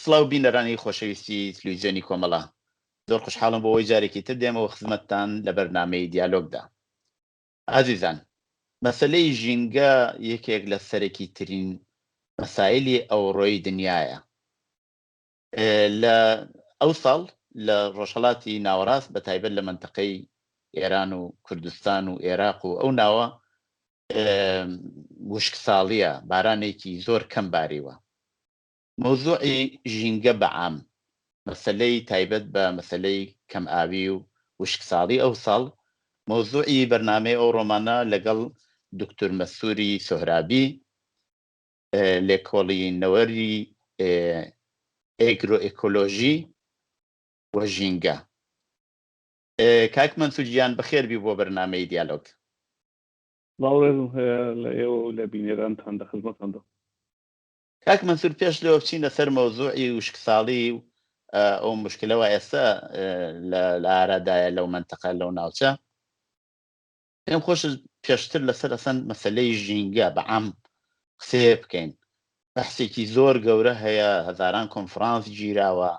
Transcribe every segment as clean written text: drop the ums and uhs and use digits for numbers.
سڵاو بینەرانی خۆشەویستی تلویزیۆنی کۆمەڵە. زۆر خوشحاڵم بۆ ئەوەی جارێکی تر دێمەوە خزمەتتان لە بەرنامەی دیالۆگدا. ئازیزان، مەسەلەی ژینگە یەکێک لە سەرەکی ترین مەسایلی ئەوڕۆی دنیایە. لە ئەوساڵ لە ڕۆژهەڵاتی ناوەڕاست بە تایبەت لە مەنتەقەی ئێران و کوردستان و ئێراق و ئەو ناوە وشکساڵیە، بارانێکی زۆر کەم باریوە. مەوزوعی ژینگە بە عام، مەسەلەی تایبەت بە مەسەلەی کەمئاوی و وشکساڵی ئەوساڵ، مەوزوعی بەرنامەی ئەوڕۆمانە لەگەڵ دوکتور مەسوری سۆهرابی، لێکۆڵینەوەری ئێگرۆئێکۆلۆژی و ژینگە. کاک مەنسوور گیان بەخێر بی بۆ بەرنامەی دیالۆگ. سڵاو ڕێزم هەیە لە ئێوە و لە بینەرانتان دە خزمەتاندا. کاک مەنسوور پێش لەوە بچینە سەر مەوزوعی وشکساڵی و ئەو مشکلەوە ئێستا لە ئارادایە لەو مەنتەقە لەو ناوچە، پێم خۆشە پێشتر لەسەر ئەسەن مەسەلەی ژینگە بە عام قسەیە بکەین. بەحسێکی زۆر گەورە هەیە، هەزاران کۆنفرانس گیراوە،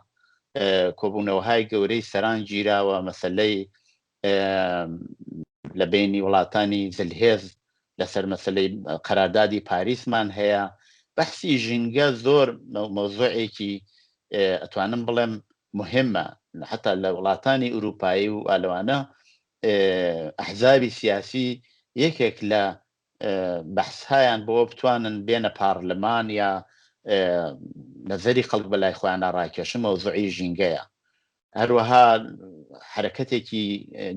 کۆبوونەوەهای گەورەی سەران گیراوە، مەسەلەی لە بینی وڵاتانی زلهێز لەسەر مەسەلەی قەراردادی پاریسمان هەیە. بەحسی ژینگە زۆر مەوزوعێکی ئەتوانم بڵێم مهمە، حتا لە وڵاتانی ئوروپایی و ئالوانە ئەحزابی سیاسی یەکێک لە بەحسهایان بۆ بتوانن بێنە پارلمان یا نەزەری خەڵک بەلای خۆیاندا ڕاکێشن مەوزوعی ژینگەیە. هەروەها حەرەکەتێکی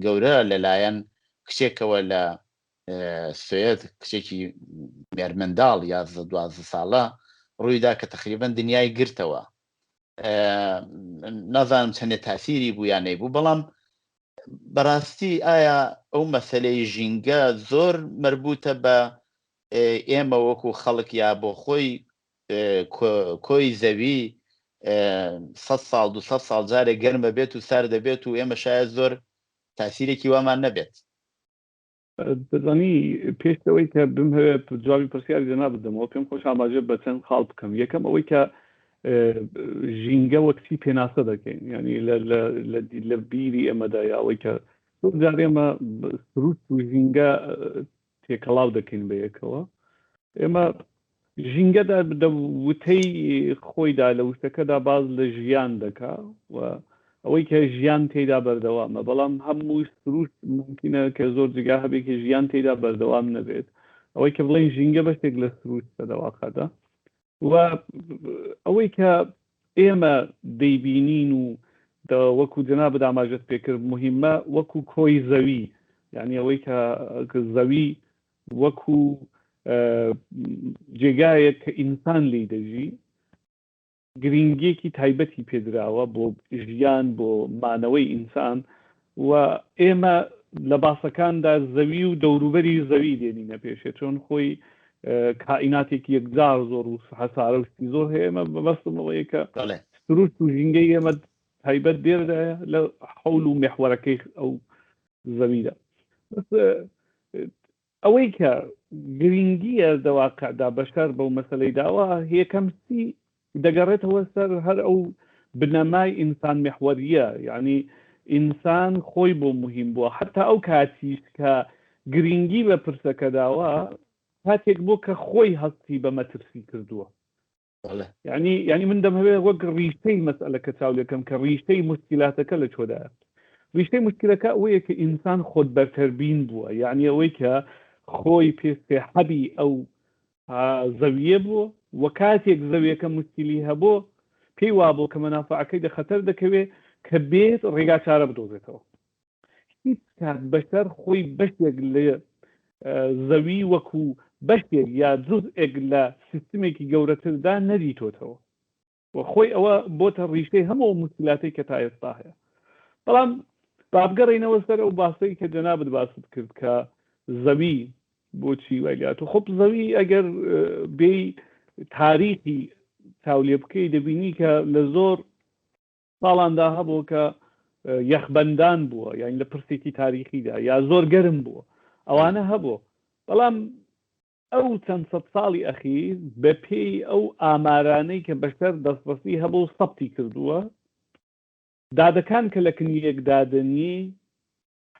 گەورە لەلایەن کچێکەوە لە سوێد، کچێکی مێرمنداڵ 11 12 ساڵە ڕوویدا کە تەقریبەن دنیای گرتەوە. نازانم چەندێ تاسیری بوو یا نەیبوو، بەڵام بەڕاستی ئایا ئەو مەسەلەی ژینگە زۆر مەربوتە بە ئێمە وەکو خەڵک یا بۆ خۆی کۆی زەوی سە ساڵ 200 ساڵ جارێک گەرمە بێت و سار دەبێت و ئێمە شاید زۆر تاسیرێکی وامان نەبێت؟ دەزانی پێش ئەوەی کە بمهەوێت جوابی پرسیاری جەنابت بدەمەوە پێم خۆش ئاماژە بە چەند خاڵ بکەم. یەکەم ئەوەی کە ژینگە وەک چی پێناسە دەکەین، یعنی لە بیری ئێمەدا یا ئەوەی کە زۆر جار ئێمە سروشت و ژینگە تێکەڵاو دەکەین بە یەکەوە. ئێمە ژینگەدا دە وتەی خۆیدا لە وشەکەدا باس لە ژیان دەکا و ئەوەی کە ژیان تێیدا بەردەوامە، بەڵام هەموو سروشت مومکینە کە زۆر جێگا هەبێ کە ژیان تێیدا بەردەوام نەبێت. ئەوەی کە بڵێین ژینگە بەشێک لە سروشتە لە واقعدا و ئەوەی کە ئێمە دەیبینین و وەکو جەنابت ئاماژەت پێکرد مهمە وەکو کۆی زەوی، یعنی ئەوەی کە زەوی وەکو جێگایەک کە ئینسان لێی دەژی گرینگیەکی تایبەتی پێدراوە بۆ ژیان بۆ مانەوەی ئینسان و ئێمە لە باسەکاندا زەوی و دەوروبەری زەوی دێنینە پێشێ چۆن خۆی کائیناتێکی یەکجار زۆر و حەسارە و شتی زۆر هەیە ئێمە بەبەستم ئەوەیە کە سروشت و ژینگەی ئێمە تایبەت دێردایە لە حەول و مێحوەرەکەی ئەو زەویدا. بەس ئەوەی کە گرینگیە دە واقعدا بەشەر بەو مەسەلەی داوە یەکەم سی دەگەڕێتەوە سەر هەر ئەو بنەمای ئینسان محوەریە، یعنی ئینسان خۆی بۆ مهم بووە حتا ئەو کاتیش کە گرینگی بە پرسەکە داوە کاتێک بۆ کە خۆی هەستی بە مەترسی کردووە. یعنی یعنی من دەمهەوێت وەک ڕیشەی مەسئلەکە چاو لێکەم کە ڕیشەی مشکلاتەکە لە چۆدایە. ڕیشەی مشکلەکە ئەوەیە کە ئینسان خۆت بەرتەربین بووە، یعنی ئەوەی کە خۆی پێ سێحەبی ئەو زەویە بووە و کاتێک زەویەکە مشکلی هەبوو پێی وابوو کە مەنافعەکەی لە خەتەر دەکەوێت کە بێت ڕێگا چارە بدۆزێتەوە. هیچ کات بەشەر خۆی بەشێک لە زەوی وەکو بەشێک یا جزئێک لە سیستمێکی گەورەتردا نەدیتۆتەوە و خۆی ئەوە بۆتە ڕیشەی هەموو ئەو موشکیلاتەی کە تا ئێستا هەیە. بەڵام با بگەڕێینەوە سەر ئەو باسەی کە جەنابت باست کرد کە زەوی بۆچی وای لێهاتوو. خۆ زەوی ئەگەر بێی تاریخی چاو لێ بکەی دەبینی کە لە زۆر ساڵاندا هەبوو کە یەخبەندان بووە یان لە پرسێکی تاریخیدا یا زۆر گەرم بووە ئەوانە هەبوو. بەڵام ئەو چەند سەد ساڵی ئەخیر بە پێی ئەو ئامارانەی کە بەشەر دەستڕەسی هەبوو و سەبتی کردووە، دادەکان کە لە کن یەک دادەنی،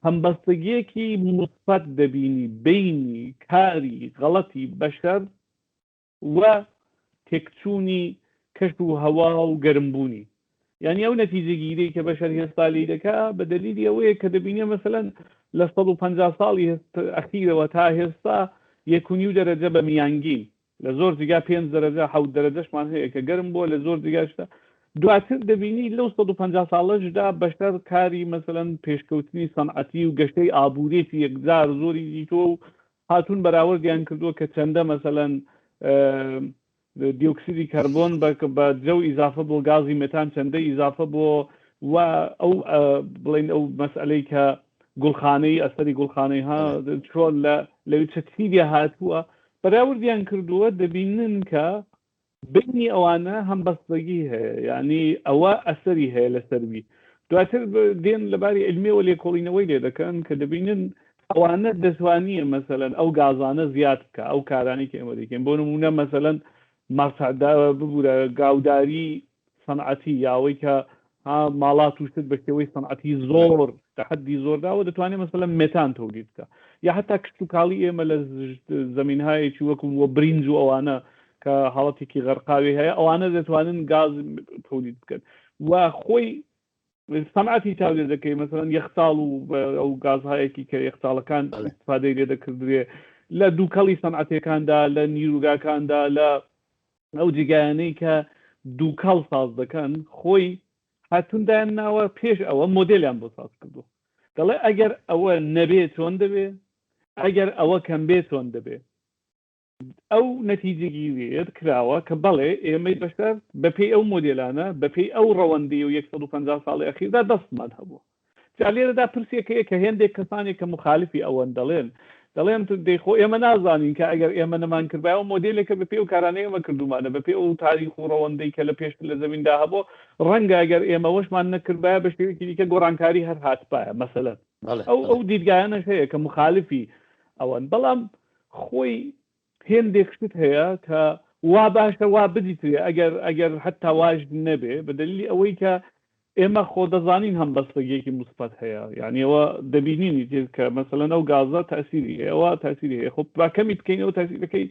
هەمبەستگییەکی موسبەت دەبینی بەینی کاری غەڵەتی بەشەر و تێکچوونی کەش و هەوا و گەرمبوونی. یانی ئەو نەتیجەگیریەی کە بەشەر هێستا لێی دەکا بە دەلیلی ئەوەیە کە دەبینێ مەسەلەن لە 150 ساڵی ئەخیرەوە تا هێستا یەک و نیو دەرەجە بە میانگین لە زۆر جگا پێنج دەرەجە حەوت دەرەجەشمان هەیە کە گەرم بووە لە زۆر جگاشدا دواتر دەبینی لەو 150 ساڵەشدا بەشەر کاری مەسەلەن پێشکەوتنی سەنعەتی و گەشەی ئابووریەکی یەکجار زۆری دیتووە و هاتوون بەراوردیان کردووە کە چەندە مەسەلەن دیۆکسیدی کەربۆن بە جەو ئیزافە بۆ گازی مێتان چەندە ئیزافە بۆ و ئەو بڵین ئەو مەسئلەی کە گوڵخانەی ئەسەری گوڵخانەی ها چۆن لە لەوی چەتیدیا هاتووە بەراوردیان کردووە دەبینن کە بینی ئەوانە هەمبەستەگی هەیە یعنی ئەوە ئەسەری هەیە لەسەروی دواتر دێن لەباری علمیەوە لێکۆڵینەوەی لێ دەکەن کە دەبینن ئەوانە دەتوانیە مەسەلەن ئەو گازانە زیاد بکە ئەو کارانەی کە ئێمە دەیکەین بۆ نمونە مەسەلەن مەرتعدا ببورە گاوداری سەنعەتی یاوەی کە ها ماڵات و شت بە شێوەی سەنعەتی زۆر تەحەدی زۆر داوە دەتوانێت مەسەلەن مێتان تەولید بکە یا حتا کشتوکاڵی ئێمە لە زەمینهایەکی وەکو وە برینج و ئەوانە کە حاڵەتێکی غەرقاوی هەیە ئەوانە دەتوانن گاز تەولید بکەن و خۆی سەنعەتی چاو لێ دەکەی مەسەلەن یەخچاڵ و ئەو گازهایەکی کە یەخچاڵەکان ئیستفادەی لێ دەکردرێ لە دووکەڵی سەنعەتەکاندا لە نیروگاکاندا لە ئەو جێگایانەی کە دووکەڵ ساز دەکەن خۆی هاتوندایان ناوە پێش ئەوە مۆدێلیان بۆ ساز کردو دەڵێ ئەگەر ئەوە نەبێ چۆن دەبێ ئەگەر ئەوە کەم بێ چۆن دەبێ ئەو نەتیجەگیرییە کراوە کە بەڵێ ئێمەی بەشەر بەپێی ئەو مۆدێلانە، بەپێی ئەو ڕەوەندی و 150 ساڵی ئەخیردا دەستمان هەبووە. جا لێرەدا پرسێک هەیە کە هێندێک کەسانێک کە موخالفی ئەوەن دەڵێن، دەڵێن دەی خۆ ئێمە نازانین کە ئەگەر ئێمە نەمانکردبایە ئەو مۆدێلێکە بەپێی ئەو کارانەی ئێمە کردوومانە، بەپێی ئەو تاریخ و ڕەوەندەی کە لە پێشتر لە زەمیندا هەبووە، ڕەنگە ئەگەر ئێمەوەشمان نەکردبایە بە شێوەیەکی دیکە گۆڕانکاری هەر هاتبایە مەسەلەن. ئەو ئەو دیدگایانەش هەیە کە موخالفی ئەوەن، بەڵام خۆی هێندێک شت هەیە کە وا باشە وا بدیترێ ئەگەر ئەگەر حتا واش نەبێ بە دلیلی ئەوەی کە ئێمە خۆ دەزانین هەم بەستەگیەکی موسبەت هەیە یعنی ئەوە دەبینین تر کە مەسەلەن ئەو گازە تاسیری هەیە ئەوە تاسیری هەیە خۆ با کەمی بکەینەوە تاسیرەکەی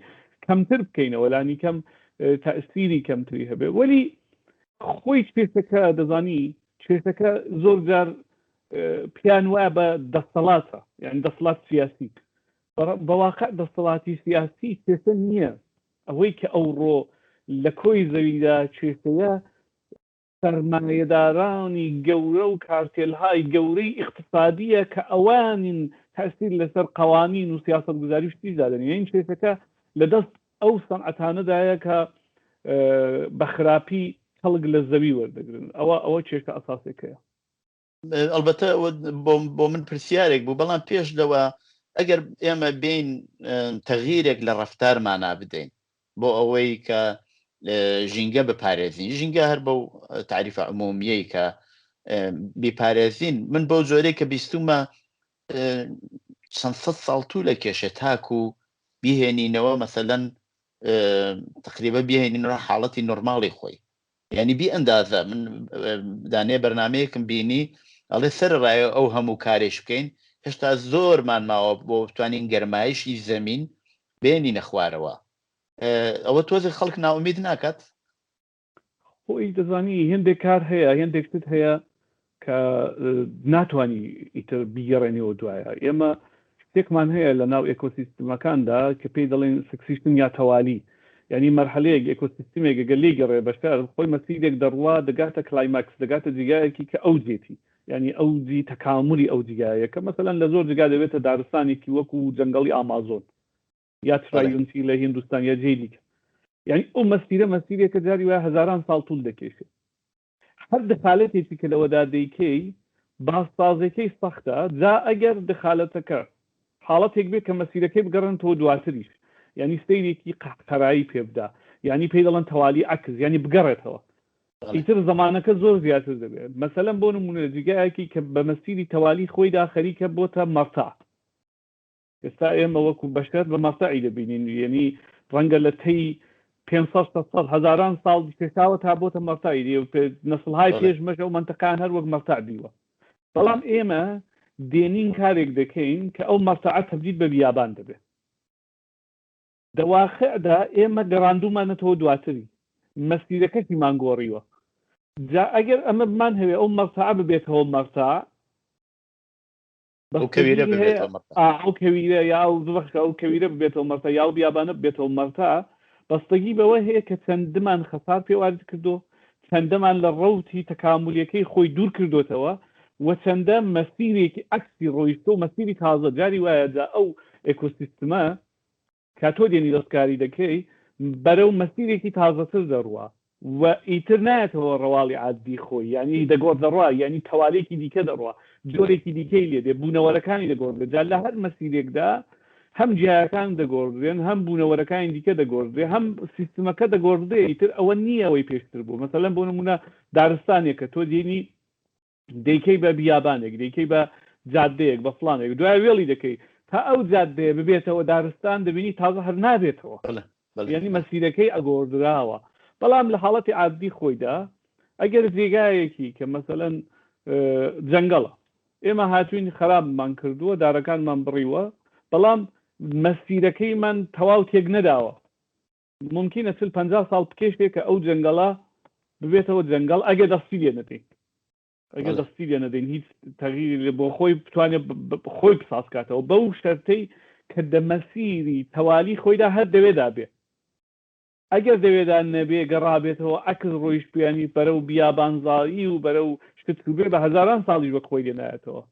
کەمتر بکەینەوە لانی کەم تاسیری کەمتری هەبێ وەلی خۆی کێشەکە دەزانی کێشەکە زۆر جار پێیان وایە بە دەسەڵاتە یعنی دەسەڵات سیاسی بەواقع دەسەڵاتی سیاسی کێشە نییە ئەوەی کە ئەوڕۆ لە کۆی زەویدا کێشەیە سەرمایەدارانی گەورە و کارتێلهای گەورەی ئیقتسادیە کە ئەوانین تەسیر لەسەر قوانین و سیاسەتگوزاری و شتیش دادەنێن یعنی کێشەکە لە دەست ئەو سەنعەتانەدایە کە بە خراپی کەڵک لە زەوی وەردەگرن ئەوە ئەوە کێشە ئەساسێکەیە. ئەڵبەتە بۆ من پرسیارێک بوو بەڵام پێش لەوە ئەگەر ئێمە بین تەغیرێک لە ڕفتارمانە بدەین بۆ ئەوەی کە ژینگە بپارێزین ژینگە هەر بەو تعریفە عمومیەی کە بیپارێزین من بەو جۆرەی کە بیستومە چەند سەد ساڵ تو لە کێشێ تاکو بیهێنینەوە مەسەلەن تقریبا بیهێنینەوە حاڵەتی نۆرماڵی خۆی یعنی بی ئەندازە من دانێ بەرنمەیەکم بینی ئەڵێ سەر ڕایە ئەو هەموو کارێش بکەین هێشتا زۆرمان ماوە بۆ بتوانین گەرمایشی زەمین بێنینە خوارەوە ئەوە تۆزێک خەڵک ناومید ناکات خۆی دەزانی هێندێک کار هەیە هێندێک شت هەیە کە ناتوانی ئیتر بیگەڕێنیەوە دوایە ئێمە شتێکمان هەیە لە ناو ئێکۆسیستمەکاندا کە پێی دەڵێن succession یا تەوالی یعنی مەرحەلەیەک ئێکۆسیستمێک گەر لێی گەڕێ بەشەر خۆی مەسیرێک دەڕوا دەگاتە climax دەگاتە جێگایەکی کە ئەو جێتی یعنی ئەو جی تەکاملی ئەو جێگایە کە مەسەلەن لە زۆر جێگا دەبێتە دارستانێکی وەکو جەنگەڵی ئامازۆن یا ترایونتی لە هیندوستان یا جێی دیکە یعنی ئەو مەسیرە مەسیرێکە جاری وایە هەزاران ساڵ طول دەکێشێت هەر دخالەتێکی کە لەوەدا دەیکەی بازسازێکەی سەختە جا ئەگەر دخالەتەکە حاڵەتێک بێت کە مەسیرەکەی بگەڕێنتەوە دواتریش یعنی سەیرێکی قەهقەرایی پێ بدا یعنی پێی دەڵێن تەوالی عەکس یعنی بگەڕێتەوە ئیتر زەمانەکە زۆر زیاتر دەبێت مەسەلەن بۆ نمونە جیگایەکی کە بە مەسیری تەوالی خۆیدا خەریکە بۆتە مەرتع. ئێستا ئێمە وەکو بەشەر بە مەرتەعی دەبینین یەنی ڕەنگە لە تەی 500 600 هەزاران ساڵ کێشاوە تا بۆتە مەرتەعی نەسڵهای پێش مەش ئەو مەنتەقان هەر وەک مەرتەع بیوە بەڵام ئێمە دێنین کارێک دەکەین کە ئەو مەرتەعە تەبدیل بە بیابان دەبێت دە واقعدا ئێمە گەڕاندوومانەتەوە دواتری مەسیرەکەشیمان گۆڕیوە جا ئەگەر ئەمە بمان هەوێ ئەو مەرتەعە ببێتەوە مەرتەع ئەو کەویرە ببێتەوە مەرتەع. ئەو کەویرە یا ئەو ببەخشە ئەو کەویرە ببێتەوە مەرتەع یا ئەو بیابانە ببێتەوە مەرتەع بەستەگی بەوە هەیە کە چەندمان خەسار پێ وارد کردو چەندەمان لە ڕەوتی تەکامولیەکەی خۆی دوور کردۆتەوە و چەندە مەسیرێکی عەکسی ڕۆیشتۆ مەسیری تازە جاری وایە جا ئەو ئێکۆسیستمە کە تۆ دێنی دەستکاری دەکەی بەرەو مەسیرێکی تازەتر دەڕوا و ئیتر نایەتەوە ڕەواڵی عادی خۆی یانی دەگۆڕ دەڕوا یانی تەوالێکی دیکە دەڕوا جۆرێکی دیکەی لێ دێ بوونەوەرەکانی دەگۆڕدرێ جا لە هەر مەسیرێکدا هەم جیایەکان دەگۆڕدرێن هەم بوونەوەرەکانی دیکە دەگۆڕدرێ هەم سیستمەکە دەگۆڕدرێ ئیتر ئەوە نییە ئەوەی پێشتر بوو مەسەلەن بۆ نموونە دارستانێکە تۆ دێنی دەیکەی بە بیابانێک، دەیکەی بە جادەیەک، بە فڵانێک، دوای وێڵی دەکەی تا ئەو جادەیە ببێتەوە دارستان، دەبینی تازە هەر نابێتەوە، یانی مەسیرەکەی ئەگۆڕدراوە. بەڵام لە حاڵەتی عادی خۆیدا ئەگەر جێگایەکی کە مەسەلەن جەنگەڵە، ئێمە هاتوین خەرابمان کردووە، دارەکانمان بڕیوە، بەڵام مەسیرەکەیمان تەواو تێک نەداوە، مومکینە 40 50 ساڵ بکێشێ کە ئەو جەنگەڵە ببێتەوە جەنگەڵ ئەگەر دەستی لێ نەدەین ئەگەر دەستی لێ نەدەین هیچ تەغیری لێ بۆ خۆی بتوانێت خۆی بساز کاتەوە بەو شەرتەی کە دەمەسیری تەوالی خۆیدا هەر دەوێدا بێ ئەگەر دەوێدا نەبێ گەڕابێتەوە عەکس ڕۆیشت بیانی بەرەو بیابانزایی و بەرەو شت چووبێ بە هەزاران ساڵیش وەک خۆی لێ نایەتەوە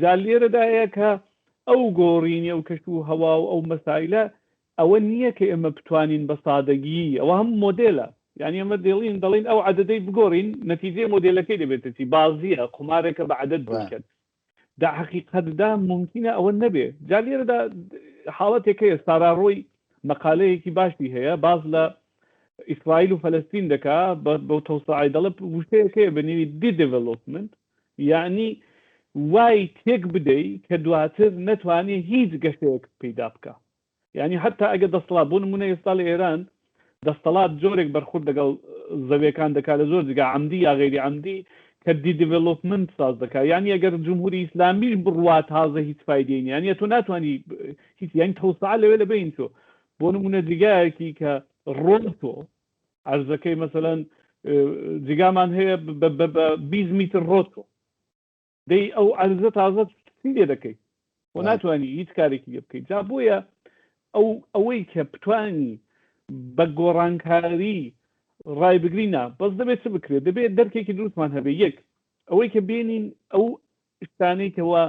جا لێرەدایە کە ئەو گۆڕینی ئەو کەش و هەوا و ئەو مەسایلە ئەوە نییە کە ئێمە بتوانین بە سادەگی، ئەوە هەموو مۆدێلە، یانی ئێمە دێڵین دەڵێین ئەو عەدەدەی بگۆڕین نەتیجەی مۆدێلەکەی دەبێتە چی، بازییە، قومارێکە بە عەدەد بیکەن. دە حەقیقەتدا مومکینە ئەوە نەبێ. جا لێرەدا حاڵەتێک هەیە، سارا ڕۆی مەقالەیەکی باشی هەیە باس لە ئیسرائیل و فەلەستین دەکا بەو تەوسعەی دەڵێ وشەیەک هەیە بە نێوی de-development یەعنی وای تێک بدەی کە دواتر نەتوانێ هیچ گەشەیەک پەیدا بکا. یانی حەتا ئەگەر دەستەڵات بۆ نمونە ئێستا لە ئێران دەستەڵات جۆرێک بەرخورد لەگەڵ زەویەکان دەکات لە زۆر جگا عەمدی یا غەیری عەمدی کە de-development ساز دەکات یانی ئەگەر جمهوری ئیسلامیش بڕوا تازە هیچ فایدەی نیە یانی تۆ ناتوانی هیچ یانی تەوسعە لەوێ لە بین تۆ بۆ نمونە جگایەکی کە ڕۆتۆ عەرزەکەی مەسەلەن جگامان هەیە بە 20 میتر ڕۆتۆ دەی ئەو عەرزە تازە چی لێ دەکەی و ناتوانانی هیچ کارێکی لێ بکەیت جا بۆیە ئەو ئەوەی کە بتانی بە گۆڕانکاری ڕای بگری نا بەس دەبێت چ بکرێت دەبێت دەرکێکی دروستمان هەبێ یەک ئەوەی کە بێنین ئەو شتانەی کەوا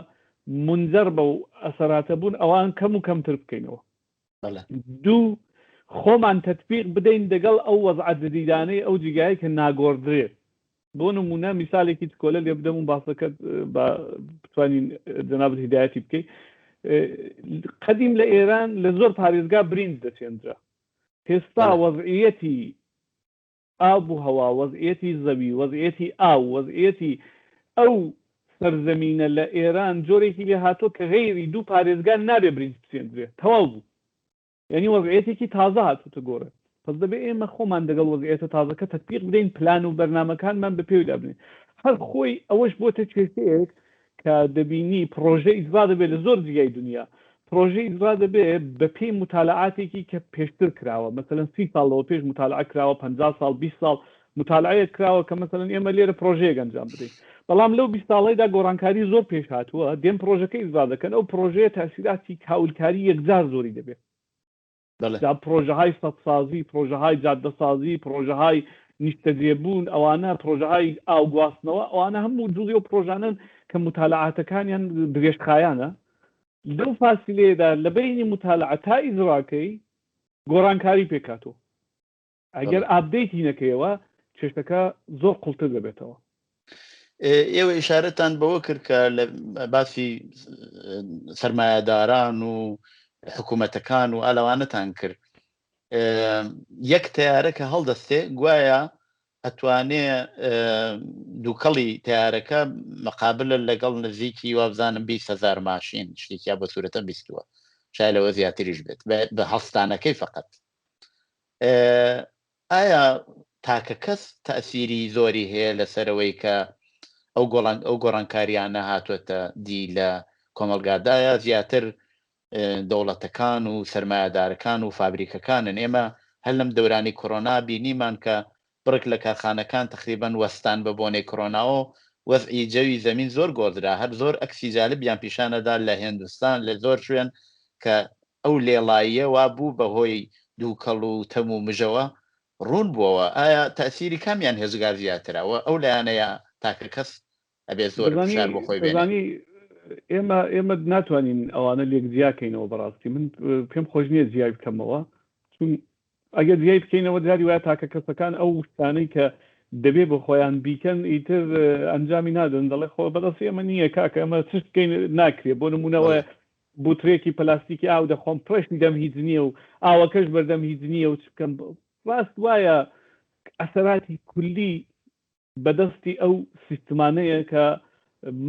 منجەر بە و ئەسەراتە بوون ئەوان کەم و کەمتر بکەینەوە دوو خۆمان تەتبیق بدەین دەگەڵ ئەو وەزعە جدیدانەی ئەو جیگایە کە ناگۆڕدرێت بۆ نموونە میسالێکی چکۆلە لێ بدەم و باسەکەت با بتوانین جەنابت هیدایەتی بکەی قەدیم لە ئێران لە زۆر پارێزگا برینج دەچێندرا هێستا وەزعیەتی ئاب و هەوا وەزعیەتی زەوی وەزعیەتی ئاو وەزعیەتی ئەو سەرزەمینە لە ئێران جۆرێکی لێ هاتووە کە غەیری دوو پارێزگا نابێ برینج بچێندرێ تەواو بوو یانی وەزعیەتێکی تازە هاتووتە گۆڕێ پس دەبێ ئێمە خۆمان دەگەڵ وەزعیەتە تازەکە تەتبیق بدەین پلان و بەرنامەکانمان بە پێوی دابنێین هەر خۆی ئەوەش بۆتە کێشەیەک کە دەبینی پڕۆژە ئیجرا دەبێت لە زۆر جیگای دنیا پڕۆژە ئیجرا دەبێ بە پێی متالعاتێکی کە پێشتر کراوە مەسەلەن 30 ساڵ لەوە پێش متالعە کراوە 50 ساڵ 20 ساڵ متالعەیەک کراوە کە مەسەلەن ئێمە لێرە پڕۆژەیەک ئەنجام بدەین بەڵام لەو 20 ساڵەیدا گۆڕانکاری زۆر پێش هاتووە دێن پڕۆژەکە ئیجرا دەکەن ئەو پڕۆژەیە تاسیراتی کاولکاری یەکجار زۆری دەبێت جا پڕۆژەهای سەدسازی، پڕۆژەهای جادەسازی، پڕۆژەهای نیشتەجێبوون، ئەوانە پڕۆژەهای ئاو گواستنەوە، ئەوانە هەموو جوڵی ئەو پڕۆژانەن کە موتالەعاتەکانیان درێژخایانە. لەو فاسیلەیەدا لە بەینی موتالەعە تا ئیجراکەی گۆڕانکاری پێکهاتووە. ئەگەر ئاپدەیتی نەکەیەوە کێشەکە زۆر قوڵتر دەبێتەوە. ئێوە ئیشارەتان بەوە کرد کە لە باسی سەرمایەداران و حکوومەتەکان و ئالەوانەتان کرد یەک تیارە کە هەڵدەستێ گوایە ئەتوانێ دووکەڵی تیارەکە مقابلە لەگەڵ نزیکی وابزانم 20هزار ماشین شتێکیا بە سوورەتە بیستووە. شای لەوە زیاتریش بێت بە هەڵستانەکەی فقط. ئایا تاکە کەس تەئسیری زۆری هەیە لەسەرەوەی کە ئەو گۆڵان ئەو گۆڕانکاریانە هاتووەتە دی لە کۆمەڵگادایە زیاتر دەوڵەتەکان و سەرمایەدارەکان و فابریکەکانن؟ ئێمە هەر لەم دەورانی کۆرۆنا بینیمان کە بڕێک لە کارخانەکان تەقریبەن وەستان بە بۆنەی کۆرۆناوە وەزعی جەوی زەمین زۆر گۆڕدرا، هەر زۆر ئەکسی جالبیان پیشانەدا لە هێندوستان لە زۆر شوێن کە ئەو لێڵاییە وا بوو بە هۆی دووکەڵ و تەم و مژەوە ڕوون بووەوە. ئایا تەئسیری کامیان هێزگار زیاترە و ئەو لایەنەیە تاکە کەس ئەبێ زۆر دەزانی فشار بۆ خۆی بێنێ؟ دەزانی ئێمە ئێمە ناتوانین ئەوانە لێک جیا کەینەوە بەڕاستی من پێم خۆش نییە جیای بکەمەوە چون ئەگەر جیای بکەینەوە جاری وایە تاکە کەسەکان ئەو شتانەی کە دەبێ بۆ خۆیان بیکەن ئیتر ئەنجامی نادەن دەڵێ خۆ بەدەستی ئەمە نییە کاکە ئەمە چ بکەین ناکرێ بۆ نمونەوە بەڵێ. بوترێکی پلاستیکی ئاو دەخۆم فرێشی دەم هیچ نییە و ئاوەکەش بەردەم هیچ نییە و چ بکەم ڕاست وایە ئەسەراتی کولی بەدەستی ئەو سیستمانەیە کە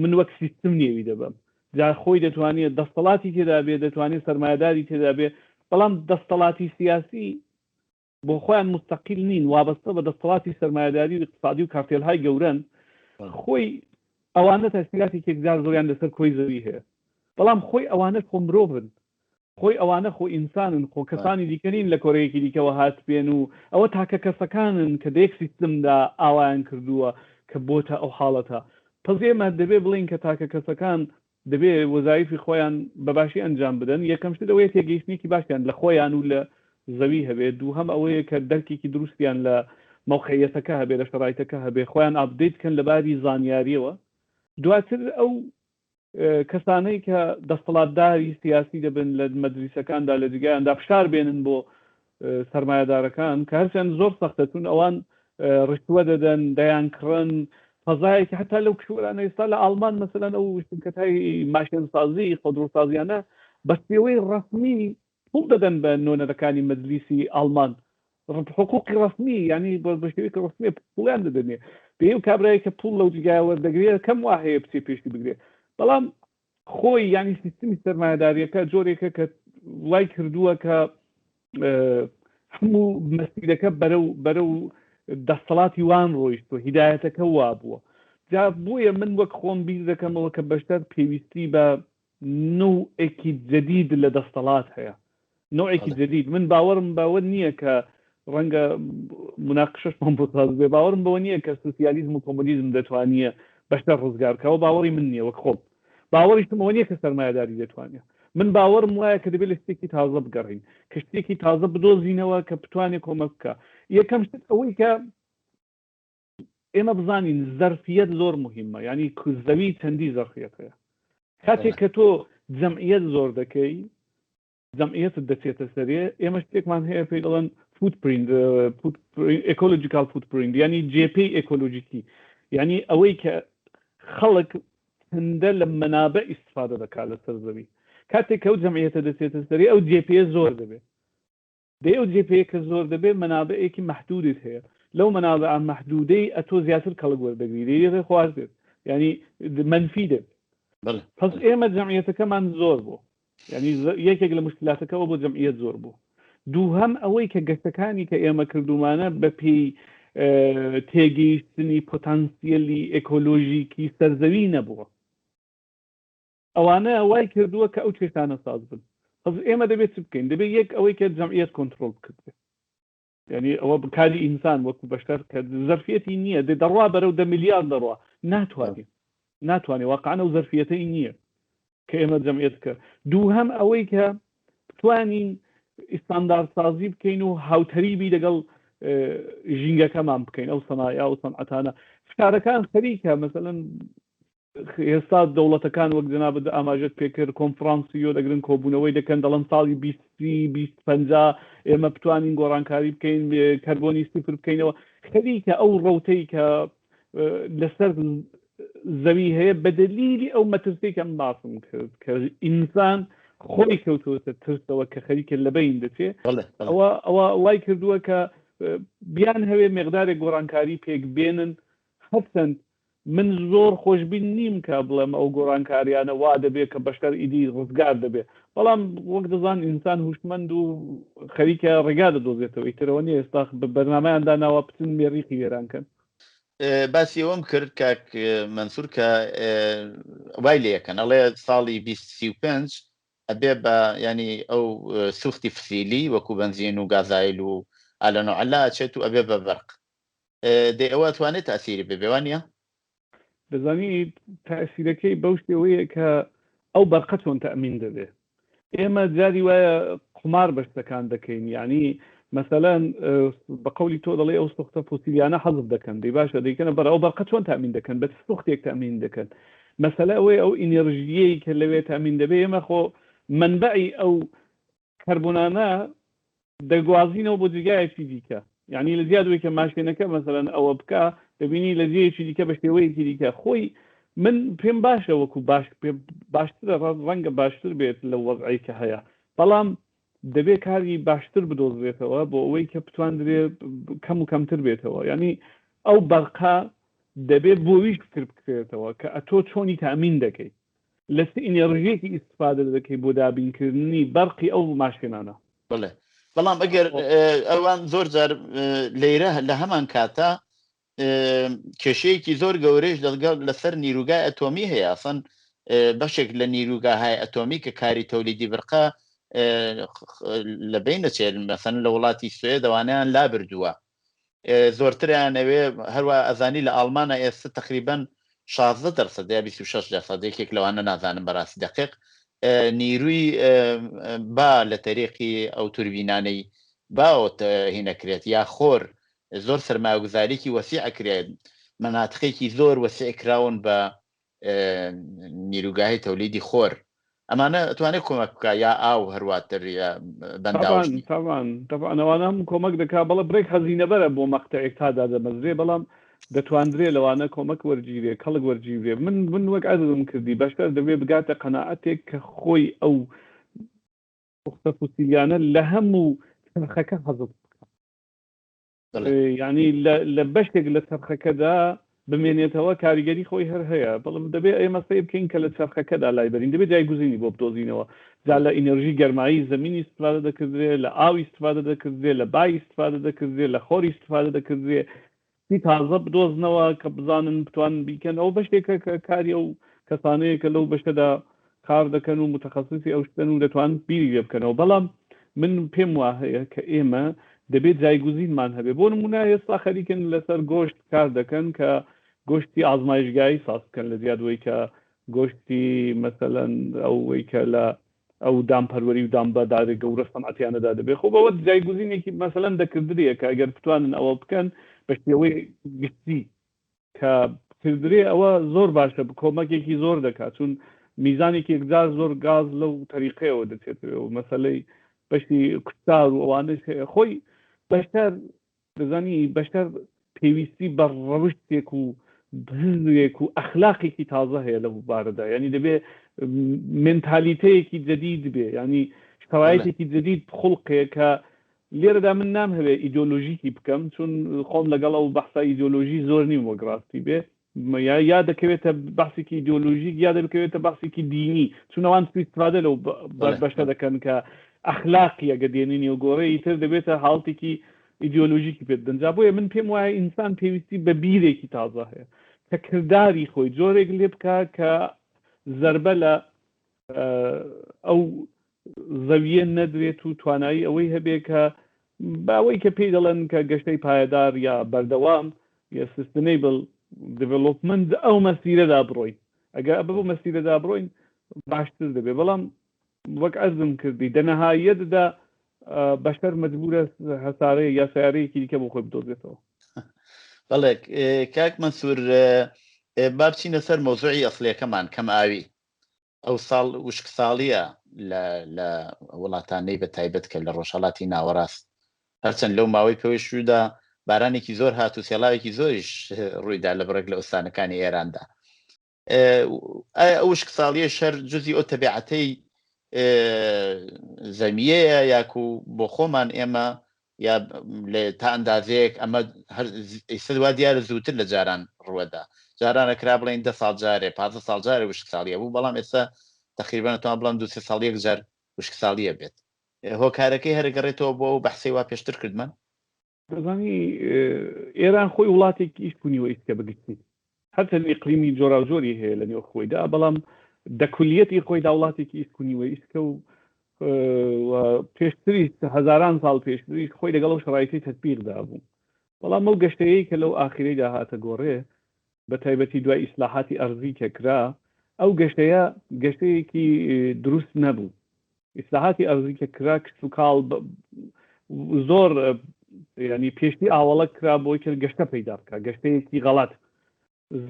من وەک سیستم نێوی دەبەم جا خۆی دەتوانێت دەستەڵاتی تێدا بێ دەتوانێت سەرمایەداری تێدا بێ بەڵام دەستەڵاتی سیاسی بۆ خۆیان مستەقیل نین وابەستە بە دەستەڵاتی سەرمایەداری و اقتصادی و کارتێلهای گەورەن خۆی ئەوانە تەسیراتی تێکدار زۆریان لەسەر کۆی زەوی هەیە بەڵام خۆی ئەوانە خۆ مرۆڤن خۆی ئەوانە خۆ ئینسانن خۆ کەسانی دیکە نین لە کۆرەیەکی دیکەوە هاتبێن و ئەوە تاکە کەسەکانن کە دە یەک سیستمدا ئاوایان کردووە کە بۆتە ئەو حاڵەتە پس ئێمە دەبێ بڵێین کە تاکە کەسەکان دەبێ وەزایفی خۆیان بە باشی ئەنجام بدەن یەکەم شت ئەوەیە تێگەیشتنێکی باشیان لە خۆیان و لە زەوی هەبێ دووهەم ئەوەیە کە دەرکێکی دروستیان لە مەوقعیەتەکە هەبێ لە شەرایتەکە هەبێ خۆیان update بکەن لە باری زانیاریەوە دواتر ئەو کەسانەی کە دەستەڵاتداری سیاسی دەبن لە مەجلیسەکاندا لە جگایاندا فشار بێنن بۆ سەرمایەدارەکان کە هەرچەند زۆر سەختە چون ئەوان ڕشوە دەدەن دەیانکڕن فەزایەکی حتا لەو کشوەرانە ئێستا لە ئاڵمان مەسەلەن ئەو شرکەتای ماشێنسازی خۆدڕۆسازیانە بە شێوەی ڕەسمی پوڵ دەدەن بە نۆنەرەکانی مەجلیسی ئاڵمان حقوقی ڕەسمی یعنی بە شێوەیەکی ڕەسمی پوڵیان دەدەنێ پێ و کابرایە کە پوڵ لەو جگایە وەردەگرێت کەم وا هەیە بچێ پێشی بگرێ بەڵام خۆی یعنی سیستمی سەرمایەداریەکە جۆرێکە کە وای کردووە کە هەموو مەسیرەکە بەرەو بەرەو دەسەڵاتی وان ڕۆیشتوە هیدایەتەکە وا بووە جا بۆیە من وەک خۆم بیر دەکەمەوە کە بەشەر پێویستی بە نوعێکی جدید لە دەستەڵات هەیە نوعێکی جدید من باوەڕم باوە نییە کە ڕەنگە مناقشەشمان بۆ ساز بێ باوەڕم بەوە نییە کە سوسیالیزم و کۆمۆنیزم دەتوانیە بەشەر ڕزگار کەەوە باوەڕی من نییە وەک خۆم باوەڕیشم ئەوە نییە کە سەرمایەداری دەتوانێت من باوەڕم وایە کە دەبێت لە شتێکی تازە بگەڕین کە شتێکی تازە بدۆزینەوە کە بتوانێت کۆمەک بکە یەکەم شت ئەوەی کە ئێمە بزانین زەرفیەت زۆر مهمە ینی زەوی چەندی زەرفیەت هەیە کاتێک کە تۆ جەمعیەت زۆر دەکەی جەمعیەتت دەچێتە سەرێ ئێمە شتێکمان هەیە پێی دەڵێن footprint ecological footprint ینی جێپێی ئێکۆلۆژیکی ینی ئەوەی کە خەڵک هەندە لە مەنابع ئیسفادە دەکات لەسەر زەوی کاتێک کە ئەو جەمعیەتە دەچێتە سەری ئەو جێپێ زۆر دەبێت دەی ئەو جێپێیە کە زۆر دەبێت مەنابعێکی مەحدودت هەیە لەو مەنابعە مەحدودەی ئەتۆ زیاتر کەڵک وەردەگری دەی دێتە خوار دێت ینی منفی دەبێت پس ئێمە جەمعیەتەکەمان زۆر بوو ینی یەکێک لە مشکلاتەکەەوە بۆ جەمعیەت زۆر بوو دووهەم ئەوەی کە گەشتەکانی کە ئێمە کردومانە بە پێی تێگەیشتنی پۆتانسیەلی ئێکۆلۆژیکی سەرزەوی نەبووە ئەوانە وای کردووە کە ئەو کێشانە ساز بن. پس ئێمە دەبێت چ بکەین؟ دەبێت یەک ئەوەی کە جەمعیەت کۆنترۆڵ بکردرێت. یعنی ئەوە کاری ئینسان وەکو بەشەر کە زەرفیەتی نییە دێ دەڕوا بەرەو دە میلیارد دەڕوا ناتوانێت ناتوانێت واقعا ئەو زەرفیەتەی نییە کە ئێمە جەمعیەت بکە. دووهەم ئەوەی کە بتوانین ئیستانداردسازی بکەین و هاوتەریبی لەگەڵ ژینگەکەمان بکەین ئەو سەنایا و سەنعەتانە فشارەکان خەریکە مەسەلەن ئێستا دەوڵەتەکان وەک جەنابت ئاماژەت پێکرد کۆنفرانسی یۆ دەگرن کۆبوونەوەی دەکەن دەڵێن ساڵی 20 2050 ئێمە بتوانین گۆڕانکاری بکەین کەربۆنی سفر بکەینەوە خەریکە ئەو ڕەوتەی کە لەسەر زەوی هەیە بە دەلیلی ئەو مەترسی کە من باسم کرد کە ئینسان خۆی کەوتووەتە ترسەوە کە خەریکە لەبین دەچێ ئەوە ئەوە وای کردووە کە بیان هەوێ مقدارێک گۆڕانکاری پێک بێنن هەرچەند من زۆر خۆشبین نیم کە بڵێم ئەو گۆڕانکاریانە وا دەبێت کە بەشەر ئیدی ڕزگار دەبێت. بەڵام وەک دەزان ئینسان هوشمەند و خەریکە ڕێگا دەدۆزێتەوە ئیترەوە نیە ئێستا بەرنامەیان داناوە بچن مێریخی وێران کەن. باسی ئەوەم کرد کاک مەنسوور کە وای لێ ئەکەن ئەڵێ ساڵی 2035 ئەبێ بە ینی ئەو سوختی فسیلی وەکو بەنزین و گازایل و ئالەن و عەلا ئەچێت و ئەبێ بە بەرق دەی ئەوە ئەتوانێت تاسیری ببێ وانە؟ دەزانی تەئسیرەکەی بەو شێوەیە کە ئەو بەرقە چۆن تەئمین دەبێ ئێمە جاری وایە قومار بە شتەکان دەکەین یعنی مەسەلەن بە قەولی تۆ دەڵێ ئەو سوختە فوسیلیانە حەزف دەکەن دەی باشە دەیکەنە بەر ئەو بەرقە چۆن تامین دەکەن بە چ سوختێک تامین دەکەن مەسەلە ئەوەی ئەو ئینێرژیەی کە لەوێ تامین دەبێ ئێمە خۆ مەنبەعی ئەو کەربۆنانە دەگوازینەوە بۆ جێگایەکی دیکە یعنی لە زیاد وەی کە ماشێنەکە مەسەلەن ئەوە بکە دەبینی لە جێیەکی دیکە بە شێوەیەکی دیکە خۆی من پێم باشە وەکو باش باشترە ڕەنگە باشتر بێت لە وەزعی کە هەیە بەڵام دەبێت کاری باشتر بدۆزرێتەوە بۆ ئەوەی کە بتواندرێ کەم و کەمتر بێتەوە یعنی ئەو بەرقە دەبێت بۆویش فکر بکرێتەوە کە ئەتۆ چۆنی تامین دەکەیت لە چ ئینێڕژیەکی ئیستفادە دەکەی بۆ دابینکردنی بەرقی ئەو ماشێنانە؟ بەڵێ بەڵام ئەگەر ئەوان زۆر جار لەیرە لە هەمان کاتا کێشەیەکی زۆر گەورەیش لەگەڵ لەسەر نیروگای ئەتۆمی هەیە ئەسەن بەشێک لە نیروگاهای ئەتۆمی کە کاری تەولیدی برقە لە بین دەچێت مەسەن لە وڵاتی سوێد ئەوانیان لابردووە زۆرتریان ئەوێ هەروە ئەزانی لە ئاڵمانە ئێستا تقریبان 16 دەرسەد یا 26 دەرسەد یەکێک لەوانە نازانم بەڕاستی دقیق نیروی با لە تەریقی ئەو توربینانەی باوە هینەکرێت یا خۆر زۆر سەرمایەگوزاریکی وەسیع ئەکرێت مەناتقێکی زۆر وەسیع کراون بە نیروگاهی تەولیدی خۆر ئەمانە ئەتوانێت کۆمەک بکە یا ئاو هەرواتر یا بەنداو تاوان تەبعەن ئەوانە هەموو کۆمەک دەکا بەڵێ بڕێک هەزینەبەرە بۆ مەقتەعێک تا دادەمەزرێ بەڵام دەتواندرێ لەوانە کۆمەک وەرگیرێ کەڵک وەرگیرێ من من وەک عەرزم کردی بەشەر دەبێ بگاتە قەناعەتێک کە خۆی ئەو پوختە فوسیلیانە لە هەموو چەرخەکە حەزف بکە ینی لە بەشێک لە چەرخەکەدا بمێنێتەوە کاریگەری خۆی هەر هەیە بەڵم دەبێ ئێمە سەیر بکەین کە لە چەرخەکەدا لای بەرین دەبێت جایگوزینی بۆ بدۆزینەوە جا لە ئینێرژی گەرمایی زەمینی استفادە دەکردرێ لە ئاوی استفادە دەکردرێ لە بای استفادە دەکردرێ لە خۆری استفادە دەکردرێ شتی تازە بدۆزنەوە کە بزانن بتوانن بیکەن ئەو بەشێکە کە کاری ئەو کەسانەیە کە لەو بەشەدا کار دەکەن و متخصصی ئەو شتەن و دەتوان بیری لێ بکەنەوە بەڵام من پێم وا هەیە کە ئێمە دەبێت جایگوزینمان هەبێ بۆ نمونە ئێستا خەریکن لەسەر گۆشت کار دەکەن کە گۆشتی ئازمایشگایی ساز بکەن لە زیادوەی کە گۆشتی مەسەلەن ئەوەی کە لە ئەو دامپەروەری و دامبەدارە گەورە سەنعەتیانەدا دەبێ خۆ بەوە جایگوزینێکی مەسەلەن دەکردرێ کە ئەگەر بتوانن ئەوە بکەن بە شێوەی گشتی کە بکردرێ ئەوە زۆر باشە کۆمەکێکی زۆر دەکات چون میزانێکی یەکجار زۆر گاز لەو تەریقەیەوە دەچێتەوە و مەسەلەی بەشی کوشتار و ئەوانەش هەیە خۆی بەشەر دەزانی بەشەر پێویستی بە ڕەوشتێک و هزرێک و ئەخلاقێکی تازە هەیە لەو بارەدا یعنی دەبێ مێنتالیتەیەکی جدید بێ یعنی شەرایتێکی جدید بخوڵقێ کە لێرەدا من نامهەوێ ئیدۆلۆژیکی بکەم چون خۆم لەگەڵ ئەو بەحسە ئیدۆلۆژی زۆر نیم وەک ڕاستی بێ یا یا دەکەوێتە بەحسێکی ئیدۆلۆژیک یا دەکەوێتە بەحسێکی دینی چون ئەوان سوئیستفادە لەو بەشە دەکەن کە ئەخلاقی ئەگە دێنینی و گۆڕێ ئیتر دەبێتە حاڵتێکی ئیدیۆلۆژیکی پێ بدەن جا بۆیە من پێم وایە ئینسان پێویستی بە بیرێکی تازە هەیە کە کرداری خۆی جۆرێک لێ بکا کە زەربە لە ئەو زەویە نەدرێت و توانایی ئەوەی هەبێ کە باوەی کە پێی دەڵێن کە گەشتەی پایەدار یا بەردەوام یا sustainable development ئەو مەسیرەدا بڕۆین ئەگەر بەو مەسیرەدا بڕۆین باشتر دەبێ بەڵام وەک عەرزم کردی دە نەهاییەتدا بەشەر مەجبورە هەسارەیەک یا سەیارەیەکی دیکە بۆ خۆی بدۆزێتەوە. بەڵێ کاک مەنسوور با بچینە سەر مەوزوعی ئەسڵیەکەمان کەم ئاوی ئەو ساڵ وشکساڵیە لە لە وڵاتانەی بە تایبەت کە لە ڕۆژهەڵاتی ناوەڕاست هەرچەند لەو ماوەی پێشوودا بارانێکی زۆر هات و سێڵاوێکی زۆریش ڕوویدا لە بڕێک لە ئوستانەکانی ئێراندا ئایا ئەو وشکساڵیەش هەر جزی ئەو تەبیعەتەی زەمیەیە یاکو بۆ خۆمان ئێمە یا تا ئەندازەیەک ئەمە هەر ئیستا وا دیارە زووتر لە جاران ڕووەدا جاران ئەکرا بڵێین دە ساڵ جارێ پازدە ساڵ جارێ وشکساڵیە بوو بەڵام ئێستا تقریبا ئەتوانم بڵێم دوو سێ ساڵ یەک جار. وشکساڵییە بێت. هۆکارەکەی هەر ئەگەڕێتەوە بۆ ئەو بەحسەی وا پێشتر کردمان؟ دەزانی ئێران خۆی وڵاتێکی ئیشک و نیوە ئیشکە بە گشتی. هەرچەند ئیقلیمی جۆراوجۆری هەیە لە نێو خۆیدا، بەڵام دە کولیەتی خۆیدا وڵاتێکی ئیشک و نیوە ئیشکە و و پێشتریش هەزاران ساڵ پێشتریش خۆی لەگەڵ ئەو شەرایتەی تەتبیقدا بوو. بەڵام ئەو گەشتەیەی کە لەو ئاخیرەیدا هاتە گۆڕێ، بە تایبەتی دوای ئیسلاحاتی ئەرزی کە کرا، ئەو گەشتەیە گەشتەیەکی دروست نەبوو. ئیسلاحاتی ئەرزی کە کرا کشتوکاڵ زۆر ینی پێشتی ئاوەڵە کرا بۆی کە گەشتە پەیدا بکە گەشتەیەکی غەڵەت